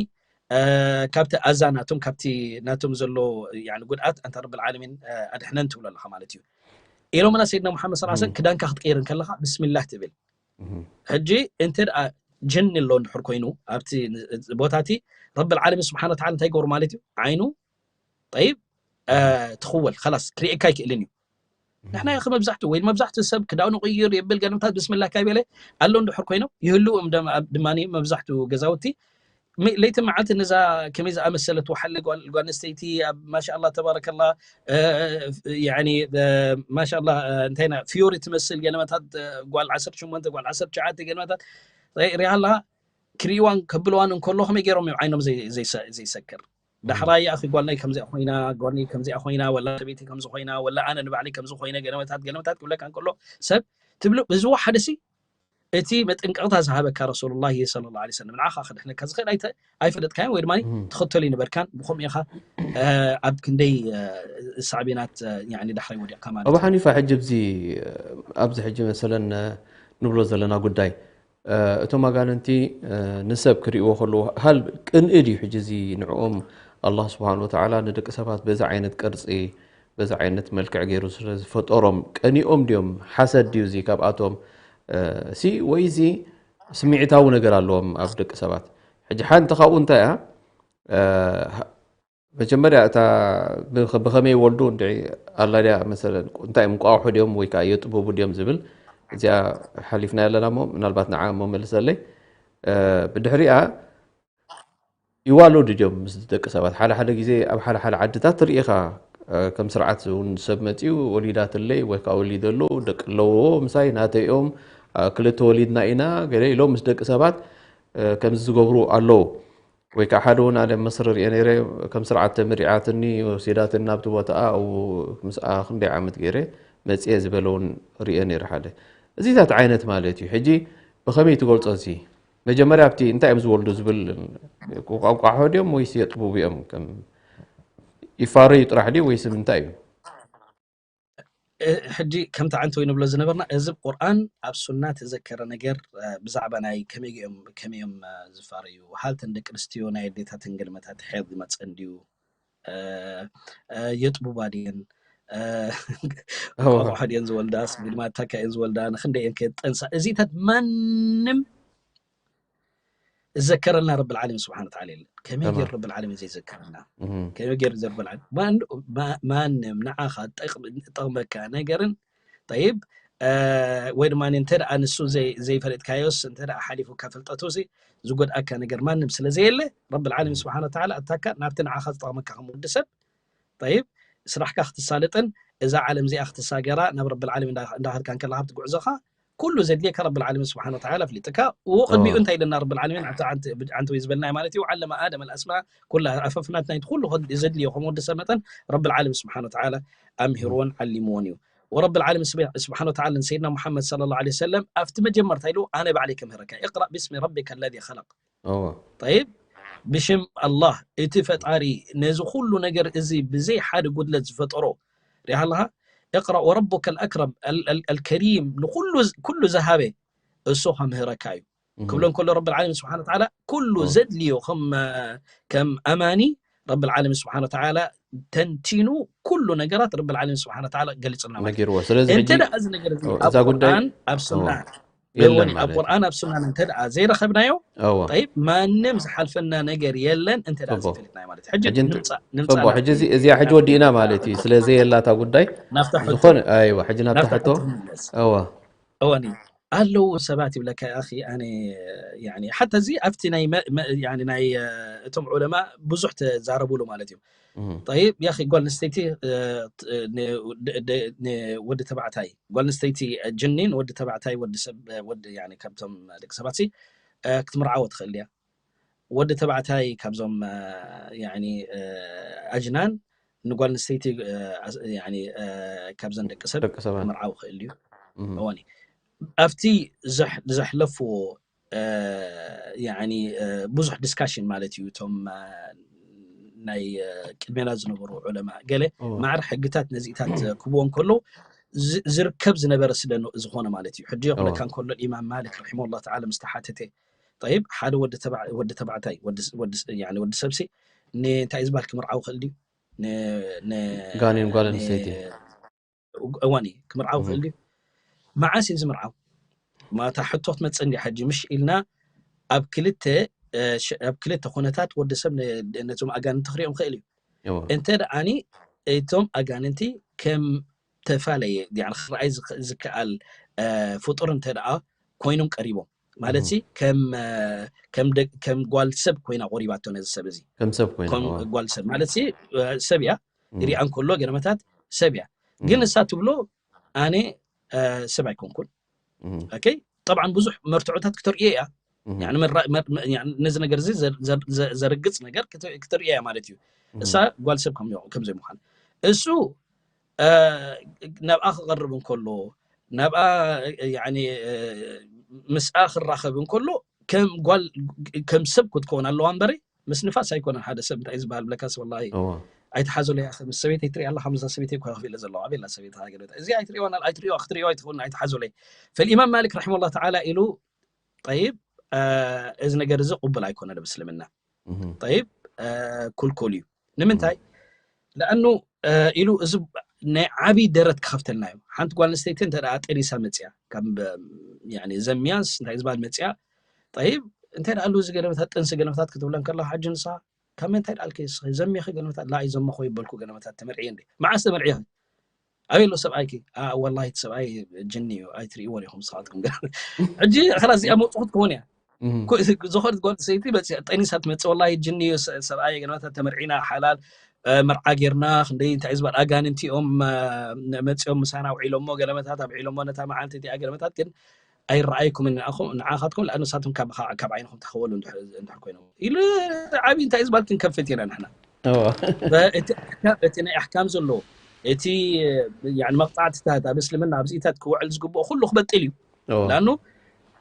ካብቲ ኣዛ ናቶም ካብቲ ናቶም ዘሎ ጉድኣት ኣንተ ረብል ዓለሚን ኣድሕነን ትብሎ ኣለኻ ማለት እዩ። ኢሎምና ሰይድና ሙሓመድ ሰለላሁ ዐለይሂ ወሰለም ክዳንካ ክትቀይር እንከለኻ ብስሚላህ ትብል። ሕጂ እንተ ደኣ ጅን ኣሎ እንድሕር ኮይኑ ኣብቲ ቦታ እቲ ረብል ዓለሚን ስብሓን ወተዓላ እንታይ ይገብሩ ማለት እዩ? ዓይኑ ጠይብ ትኽወል ኸላስ ክርእየካ ኣይክእልን እዩ። ንሕና ያኺ መብዛሕትኡ ወይ መብዛሕትኡ ሰብ ክዳኑ ቅይር የብል ገለምታት ብስምላካ ይበለ ኣሎ እንድሕር ኮይኖም ይህልው እዮም። ድማ መብዛሕትኡ ገዛውቲ ለይቲ መዓልቲ ነዛ ከመይ ዝኣመሰለት ወሓለ ጓል ኣንስተይቲ ኣብ ማሻላ ተባረከላ ማሻላ እንታይና ፊዮሪ ትመስል ገለመታት ጓል ዓሰርተ ሸሞንተ ጓል ዓሰርተ ትሽዓተ ገለመታት ሪኣ ኣለኻ። ክርእዋን ከብልዋን እንከሎ ከመይ ገይሮም እዮም ዓይኖም ዘይሰክር? ዳሕራይ ያኺ ጓልነይ ከምዚኣ ኮይና፣ ጓልነይ ከምዚኣ ኮይና፣ ወላ ሰበይቲ ከምዚ ኮይና፣ ወላ ኣነ ንባዕለይ ከምዚ ኮይነ፣ ገለመታት ገለመታት ክብለካ እንከሎ ሰብ ትብሉ እዚ ወሓደ ሲ እቲ መጠንቀቕታ ዝሃበካ ረሱሉላህ ሰለላሁ ዐለይሂ ወሰለም ንዓኻ ክድሕነካ ዝኽእል ኣይተ ኣይፈለጥካዮን ወይ ድማ ትኽተሉ ይነበርካን ብኸምኡ ኢኻ ኣብ ክንደይ ሳዕቤናት ዳሕራይ ወዲቕካ ማለት። ኣቡ ሓኒፋ ሕጂ ኣብዚ ኣብዚ ሕጂ መሰለን ንብሎ ዘለና ጉዳይ እቶም ኣጋንንቲ ንሰብ ክርእይዎ ከለዉ ሃል ቅንኢ ድዩ? ሕጂ እዚ ንዕኦም ኣላህ ስብሓን ወተዓላ ንደቂ ሰባት በዚ ዓይነት ቅርፂ በዚ ዓይነት መልክዕ ገይሩ ስለ ዝፈጠሮም ቀኒኦም ድዮም? ሓሰድ ድዩ እዚ ካብኣቶም ሲ ወይ እዚ ስምዒታዊ ነገር ኣለዎም ኣብ ደቂ ሰባት? ሕጂ ሓንቲ ካብኡ እንታይ እያ? መጀመርያ እታ ብኸመይ ይወልዱ እንድዒ ኣላ ድያ መሰለን እንታይ እዮም እንቋቑሖ ድዮም ወይ ከዓ የጥብቡ ድዮም ዝብል እዚኣ ሓሊፍና ኣለና እሞ ምናልባት ንዓ እሞ መልሰለይ። ብድሕሪኣ ይዋለዱ ድዮም ምስ ደቂ ሰባት? ሓደ ሓደ ግዜ ኣብ ሓደ ሓደ ዓድታት ትርኢ ኢኻ ከም ስርዓት እውን ሰብ መፂኡ ወሊዳትለይ ወይ ከዓ ወሊደሉ ደቂ ኣለዎ ምሳይ ናተይኦም ክልተ ወሊድና ኢና ገለ ኢሎም ምስ ደቂ ሰባት ከምዚ ዝገብሩ ኣለዉ። ወይ ከዓ ሓደ እውን ኣነ መስሪ ሪአ ነይረ ከም ስርዓት ተመሪዓትኒ ወሲዳትኒ ናብቲ ቦታኣ ኣብኡ ምስኣ ክንደይ ዓመት ገይረ መፅየ ዝበለ እውን ሪአ ነይረ ሓደ እዚታት ዓይነት ማለት እዩ። ሕጂ ብኸመይ ትገልፆ እዚ መጀመርያ ኣብቲ እንታይ እዮም ዝወልዱ ዝብል ቋንቋ ሕድዮም ወይስ የጥቡብ እዮም ከም ይፋረዩ ጥራሕ ድዩ ወይስ ምንታይ እዩ? ሕጂ ከምቲ ዓንተወይ ንብሎ ዝነበርና እዚ ቁርኣን ኣብ ሱና ተዘከረ ነገር ብዛዕባ ናይ ከመይ እዮም ከመይ እዮም ዝፋረዩ ሃልተን ደቂ ኣንስትዮ ናይ ኣዴታተን ገልመታት ሐይድ ይመፀን ድዩ የጥቡባ ድየን ቆርቆሖ ድየን ዝወልዳ ስግድማ ታካ እየን ዝወልዳ ንክንደይ እየን ከየጠንሳ እዚታት ማንም እዘከረልና ረብል ዓለሚን ስብሓን ወተዓላ የለን። ከመይ ገይሩ ረብል ዓለሚን ዘይዘከረልና? ከመይ ገይሩ ዘርበል ዓለሚን ማንም ንዓኻ ጠቕመካ ነገርን ጠይብ ወይ ድማ እንተ ደኣ ንሱ ዘይፈለጥካዮስ እንተ ደኣ ሓሊፉካ ፍልጠቱ ዝጎድኣካ ነገር ማንም ስለ ዘየለ ረብል ዓለሚን ስብሓን ወተዓላ ኣታካ ናብቲ ንዓኻ ዝጠቕመካ ከም ወዲ ሰብ ጠይብ ስራሕካ ክትሳለጥን እዛ ዓለም እዚኣ ክትሳገራ ናብ ረብል ዓለሚን እንዳኸድካ እንከለካ ኣብቲ ጉዕዞኻ ኩሉ ዘድልየካ ረብል ዓለሚን ስብሓን ወተዓላ ኣፍሊጥካ ወቅድሚኡ እንታይ ኢለና ረብል ዓለሚን ዓንተ ወይ ዝበልናዮ ማለት እዩ ዓለመ ኣደም ኣልኣስማ ኩላ ኣፈፍናት ናይቲ ኩሉ ዘድልዮ ከም ወዲ ሰብ መጠን ረብል ዓለሚን ስብሓን ወተዓላ ኣምሂርዎን ዓሊምዎን እዩ። ወረብል ዓለሚን ስብሓን ወተዓላ ንሰይድና ሙሓመድ ሰለላሁ ዐለይሂ ወሰለም ኣብቲ መጀመርታ ኢሉ ኣነ ባዕለይ ከምህረካ ኢቅራእ ቢስሚ ረቢከ ለዚ ኸለቅ። ጠይብ ብሽም ኣላህ እቲ ፈጣሪ ነዚ ኩሉ ነገር እዚ ብዘይ ሓደ ጉድለት ዝፈጠሮ ሪኣ ኣለኻ እቅራእ ወረቡከ ልኣክረም ኣልከሪም ንኩሉ ዝሃበ እሱ ከምህረካ እዩ ክብሎ እንከሎ ረቢ ዓለሚን ስብሓን ወተዓላ ኩሉ ዘድልዮ ከም ኣማኒ ረቢ ዓለሚን ስብሓን ወተዓላ ተንቲኑ ኩሉ ነገራት ረቢ ዓለሚን ስብሓን ወተዓላ ገሊፁልና ማለት ነጊርዎ። ስለዚ እንተ ሕጂ ደኣ እዚ ነገር እዚ እዛ ኣብ ጉዳይ ቁርኣን ኣብ ሱና እወ፣ የለን እውን ኣብ ማለት ቁርኣን ኣብ ሱናን እንተ ደኣ ዘይረኸብናዮ እወ። ጠይብ ማንም ዝሓልፈና ነገር የለን እንተ ደኣ እወ። ዘይፈለጥናዮ ማለት እዩ። ሕጂ ሕጂ ን- ንምፃእ ንምፃእ ጽቡቅ። ሕጂ ናብቲ እዚ- እዚኣ ሕጂ ናብቲ ወዲእና ማለት እዩ። ስለ ዘየላታ ጉዳይ ናብታ ሕቶ ዝኾነ ኣይዋ ሕጂ ናብታ ናብታ ሕቶ ሕቶ ንምለስ። እወ እወ ኒ- ኣለዉ ሰባት ይብለካ ኣኺ ኣነ ያኒ ሓታ እዚ ኣብቲ ናይ መ- መ- ያኒ ናይ እ፣ እቶም ዑለማ ብዙሕ ተዛረቡሉ ማለት እዩ። እህ፣ ጠይብ ያኺ ጓል ኣንስተይቲ እ፣ ት- እ፣ ን- ድ- ድ- ንወዲ ተባዕታይ ጓል ኣንስተይቲ እ፣ ጅኒ ንወዲ ተባዕታይ ወዲ ሰብ እ፣ ወዲ ያኒ ካብቶም ደቂ ሰባት ሲ እ፣ ክትምርዓዎ ትኽእል እያ። ወዲ ተባዕታይ ካብዞም እ፣ ያኒ እ፣ ኣጅናን ንጓል ኣንስተይቲ እ፣ ኣስ- ያኒ እ፣ ካብዘን ደቂ ሰብ ደቂ ሰባት ክምርዓው ይኽእል እዩ። እህ፣ እዋኒ ኣብቲ ዘሕ- ዘሕለፍዎ እ፣ ያኒ እ፣ ብዙሕ ዲስካሽን ማለት እዩ። እቶም እ፣ ናይ እ፣ ቅድሜና ዝነበሩ ዑለማ ገለ እዋ ማዕር ሕግታት ነዚኢታት እ፣ ክብዎ እንከሎ ዝ- ዝርከብ ዝነበረ ስለ ን- ዝኾነ ማለት እዩ። ሕጂ እዋ የኹለካ እንከሎ ኢማም ማሊክ ረሒመሁላህ ተዓላ ምስ ተሓተተ ጠይብ ሓደ ወዲ ተባዕ- ወዲ ተባዕታይ ወዲ ስ- ወዲ ስ- ያኒ ወዲ ሰብሲ ንእንታይ ዝበሃል ክምርዓው ክእል ድዩ? ን- ን- ጋኔን ጓል ን- ኣንስተይቲ እዋኒ ክምርዓው እህ፣ ክእል ድዩ? መዓስ እዩ ዝምርዓው? ማታ ሕቶ ክትመፅእ እንዲ ሕጂ ምሽ ኢልና ኣብ ክልተ እ፣ ሽ- ኣብ ክልተ ኩነታት ወዲ ሰብ ን- ነዞም ኣጋንንቲ ክሪኦም ክእል እዩ። እዋ እንተ ደኣኒ እቶም ኣጋንንቲ ከም ተፋለየ ያኒ ክረኣይ ዝኽ- ዝከኣል እ፣ ፍጡር እንተ ደኣ ኮይኖም ቀሪቦም ማለት እህ፣ ሲ ከም እ፣ ከም ደቅ- ከም ጓል ሰብ ኮይና ቆሪባቶ ነዚ ሰብ እዚ ከም ሰብ ኮይና ከም እዋ ጓል ሰብ ማለት ሲ እ፣ ሰብ እያ እህ፣ ይሪኣ እንከሎ ገለ መታት ሰብ እያ ግን እህ፣ እሳ ትብሎ ኣነ እ፣ ሰብ ኣይኮንኩን እህ፣ ኦኬ ጠብዓን ብዙሕ መርትዖታት ክተርእዮ እያ እህ፣ ያኒ መራ- መር- መ- ያኒ ነዚ ነገር እዚ ዘር- ዘር- ዘ- ዘርግጽ ነገር ክተ- ክተርእዮ እያ ማለት እዩ እሳ እህ፣ ጓል ሰብ ከም ከም ዘይምዃን እሱ እ፣ ናብኣ ክቐርብ እንከሎ ናብኣ እ፣ ያኒ እ፣ ምስኣ ክራኸብ እንከሎ ከም ጓል ከም ሰብ ክትከውን ኣለዋ እምበሪ ምስ ንፋስ ኣይኮነን ሓደ ሰብ እንታይ ዝበሃል ብለካስ ወላሂ እዋ ኣይትሓዙለይ ኣኸ ምስ ሰበይተይ ትሪኢ ኣለኻ ምስዛ ሰበይተይ እኳ ክፍለ ዘለዋ ኣበላ ሰበይታ ሃገር እዚ ኣይትሪእዋ ኣይትሪእዋ ክትሪእዋ ኣይትኸውን ኣይትሓዙለይ ፈልኢማም ማሊክ ረሒመሁላህ ተዓላ ኢሉ ጠይብ እ፣ እዚ ነገር እዚ ቅቡል ኣይኮነን ብእስልምና እህ፣ ጠይብ እ፣ ኩልኩል እዩ እህ፣ ንምንታይ ለኣኑ እ፣ ኢሉ እዚ ናይ ዓብይ ደረት ክኸፍተልና እዩ ሓንቲ ጓል ኣንስተይቲ እንተ ደኣ ጠኒሳ መፅያ ካብ ያኒ ዘምያስ እንታይ ዝበሃል መፅያ ጠይብ እንታይ ደኣ ኣለዉ እዚ ገለመታት ጥንሲ ገለመታት ክትብለን ከለካ ሓጂ ንስኻ ካብ ምንታይ ደኣልኪ ንስኺ ዘሚኺ ገለመታት ላ ይዘመኹ ይበልኩ ገለመታት ተመርዕየ እንዴ መዓስ ተመርዕየ ኣበይ ኣሎ ሰብኣይኪ ኣ ወላሂ እቲ ሰብኣይ ጅኒ እዩ ኣይትርእይዎን ኢኹም ንስኻትኩም ሕጂ ኸላስ እዚኣ መውፅኹ ትኸውን እያ እህ፣ ኮ- ዝኾነት ጓል ሰይቲ መፅያ ጠኒሳ ትመፅእ ወላሂ ጅኒ እዩ ሰ- ሰብኣይ ገለመታት ተመርዒና ሓላል እ፣ መርዓ ጌርና ክንደይ እንታይ ዝበል ኣጋንንቲ እዮም እ፣ መፅኦም ምሳና ውዒሎሞ ገለመታት ኣብዒሎሞ ነታ መዓልቲ እቲኣ ገለመታት ግን ኣይረኣይኩምን ንኣኹም ንዓኻትኩም ለኣኑ ንሳቶም ካብ ካብ ዓይንኹም ተኸወሉ እንድሕር እንድሕር ኮይኖም ኢሉ ዓብዪ እንታይ ዝበል ክንከፍት ኢና ንሕና እዋ በ- እቲ ኣሕካም- እቲ ናይ ኣሕካም ዘሎ እቲ ያኒ መቕፃዕትታት ኣብ እስልምና ኣብዚኢታት ክውዕል ዝግብኦ ኩሉ ክበጥል እዩ እዋ ላኑ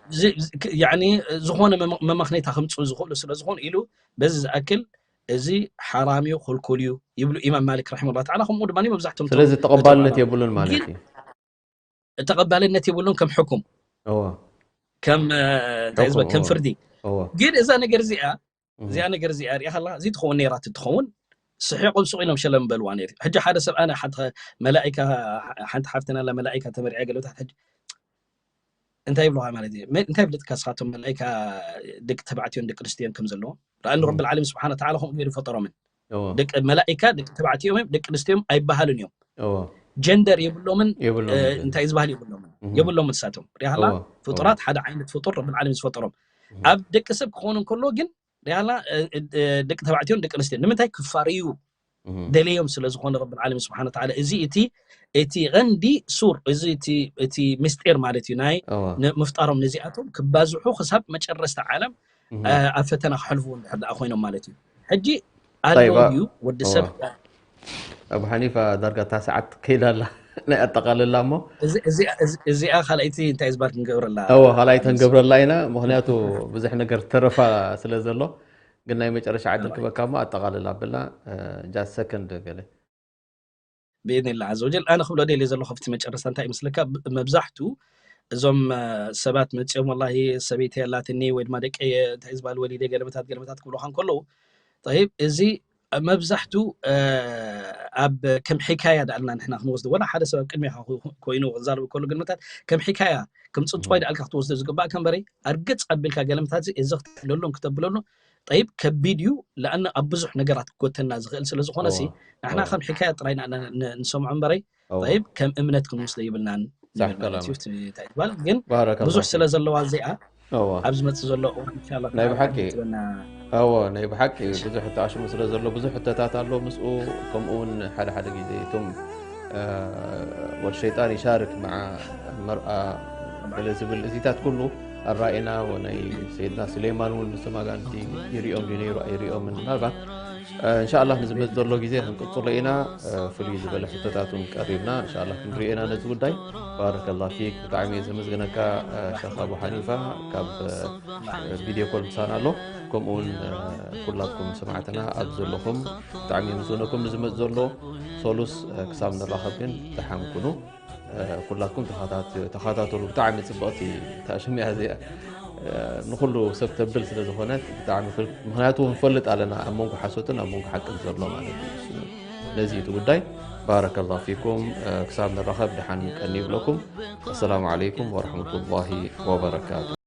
ዚ- ዚ- ክ- ያኒ ዝኾነ መመ- መመኽነይታ ከምፅኡ ዝኽእሉ ስለ ዝኾኑ ኢሉ በዚ ዝኣክል እዚ ሓራም እዩ ክልኩል እዩ ይብሉ ኢማም ማሊክ ረሒመሁላህ ተዓላ ከምኡ ድማ መብዛሕትኦም ስለዚ እቶም ተቐባልነት ዑለማ የብሉን ማለት ግን እዩ ተቐባልነት የብሉን ከም ሕኩም እዋ ከም እ፣ እንታይ ዝበ ሕኩም ከም እዋ ፍርዲ እዋ ግን እዛ ነገር እዚኣ እህ፣ እዚኣ ነገር እዚኣ ሪኣ ከላ እዚ ትኸውን ነይራ ትኸውን ስሒቆም ስቕ ኢሎም ሸለም በልዋ ነይሩ ሕጂ ሓደ ሰብ ኣነ ሓንቲ መላኢካ ሓንቲ ሓፍትና ኣላ መላኢካ ተመርዕያ ገለታት ሕጂ እንታይ ይብልኻ ማለት እዩ መ- እንታይ ይብለጥካ ስኻቶም መላኢካ ደቂ ተባዕትዮን ደቂ ኣንስትዮን ከም ዘለዎም ረኣኒ እህ፣ ረቢ ዓለሚን ስብሓን ተዓላ ከምኡ ገይሩ ፈጠሮምን እዋ ደቂ መላኢካ ደቂ ተባዕትዮ እዮም ደቂ ኣንስትዮዮም ኣይበሃሉን እዮም እዋ ጀንደር የብሎምን እ፣ የብሎም እንታይ ዝበሃል የብሎምን እህ፣ የብሎምን ንሳቶም ሪሃላ እዋ እዋ ፍጡራት ሓደ ዓይነት ፍጡር ረቢ ዓለሚን ዝፈጠሮም እህ፣ ኣብ ደቂ ሰብ ክኾኑ እንከሎ ግን ሪሃላ እ፣ እ፣ ደቂ ተባዕትዮን ደቂ ኣንስትዮን ንምንታይ ክፋርዩ እህ፣ ደለዮም ስለ ዝኾነ ረቢ ዓለሚን ስብሓን ተዓላ እዚ እቲ እቲ ቀንዲ ሱር እዚ እቲ እቲ ምስጢር ማለት እዩ ናይ እዋ ን- ምፍጣሮም ነዚኣቶም ክባዝሑ ክሳብ መጨረስታ ዓለም እህ፣ እ፣ ኣብ ፈተና ክሕልፍዎ እንድሕር ደኣ ኮይኖም ማለት እዩ ሕጂ طيب ኣለዎም እዩ ወዲ እዋ ሰብ ኣቡ ሓኒፋ ዳርጋ እታ ሰዓት ከይዳ ኣላ ናይ ኣጠቓልላ እሞ እዚ- እዚ- እዚ- እዚኣ ካልኣይቲ እንታይ ዝባል ክንገብረላ እዎ ካልኣይ ኣሚስ ተንገብረላ ኢና ምክንያቱ ብዙሕ ነገር ተረፋ ስለ ዘሎ ግን ናይ መጨረሻ ዕድል ራይት ክበካ እሞ ኣጠቓልላ ኣብላ just second ገለ ብኢድኒላ ዓዘ ወጀል ኣነ ክብሎ ደልየ ዘለኹ ኣብቲ መጨረስታ እንታይ ይመስለካ ብ- መብዛሕቱ እዞም እ፣ ሰባት መፅኦም ወላሂ ሰበይቲ ያላትኒ ወይ ድማ ደቂ እንታይ ዝበሃል ወሊደ ገለመታት ገለመታት ክብሉካ እንከለዉ ጠይብ እዚ መብዛሕቱ እ፣ ኣብ ከም ሒካያ ዳኣልና ንሕና ክንወስዶ ወላ ሓደ ሰብ ኣብ ቅድሚኻ ኮ- ኮይኑ ክዛረብ ከሎ ገለመታት ከም ሒካያ ከም ፅጥዋይ ዳኣልካ ክትወስዶ ዝግባእካ እምበረይ ኣርግፅ ኣቢልካ ገለመታት እዚ እዚ ክተሕለሎም ክተብለሉ ጠይብ ከቢድ እዩ ለኣነ ኣብ ብዙሕ ነገራት ክጎተና ዝኽእል ስለ ዝኾነ ሲ እዋ ንሕና እዋ ከም ሒካያ ጥራይ ኢና ን- ን- ንሰምዖ እምበረይ እዋ ጠይብ ከም እምነት ክንወስዶ ይብልናን ሳሕ ንብል ማለት ከላም። እዩ። እቲ ታይትባል ግን ባረከላሁ ብዙሕ ፊክ። ስለ ዘለዋ እዚኣ እወ ኣብ ዝመጽእ ዘሎ እዋን ኢንሻላህ ናይ ተዓላ ብሓቂ ክትበና እወ ናይ ብሓቂ ብዙሕ ተኣሽሙ ስለ ዘሎ ብዙሕ ሕተታት ኣሎ ምስኡ። ከምኡ እውን ሓደ ሓደ ግዜ እቶም አ፣ والشيطان يشارك مع المرأة ገለ ዝብል እዚታት ኩሉ ኣራኢና ወናይ ሰይድና ስሌማን እውን ምስቶም ኣጋንንቲ ይሪኦም ድዩ ነይሩ ኣይሪኦምን ምናልባት እንሻላ ንዝመፅ ዘሎ ግዜ ክንቅፅሎ ኢና። ፍሉይ ዝበለ ሕቶታት እውን ቀሪብና እንሻላ ክንሪኦ ኢና ነዚ ጉዳይ። ባረከላ ፊክ ብጣዕሚ እየ ዘመስግነካ ሸክ ኣቡ ሓኒፋ ካብ ቪድዮ ኮል ምሳና ኣሎ። ከምኡ እውን ኩላትኩም ሰማዕትና ኣብ ዘለኹም ብጣዕሚ ምስግነኩም። ንዝመፅ ዘሎ ሶሉስ ክሳብ ንራኸብ ግን ደሓን ኩኑ። ኩላትኩም ተኸታተሉ። ብጣዕሚ ፅብቕቲ ታሽም እያ እዚኣ። ንኩሉ ሰብ ተብል ስለ ዝኾነት ብጣዕሚ ክል- ምክንያቱ ክንፈልጥ ኣለና ኣብ መንጎ ሓሶትን ኣብ መንጎ ሓቅን ዘሎ ማለት እዩ። ነዚ እቲ ጉዳይ ባረከላ ፊኩም። ክሳብ ንራኸብ ደሓን ቀኒ ይብለኩም። ኣሰላሙ ዓለይኩም ወረሕመቱላሂ ወበረካቱ።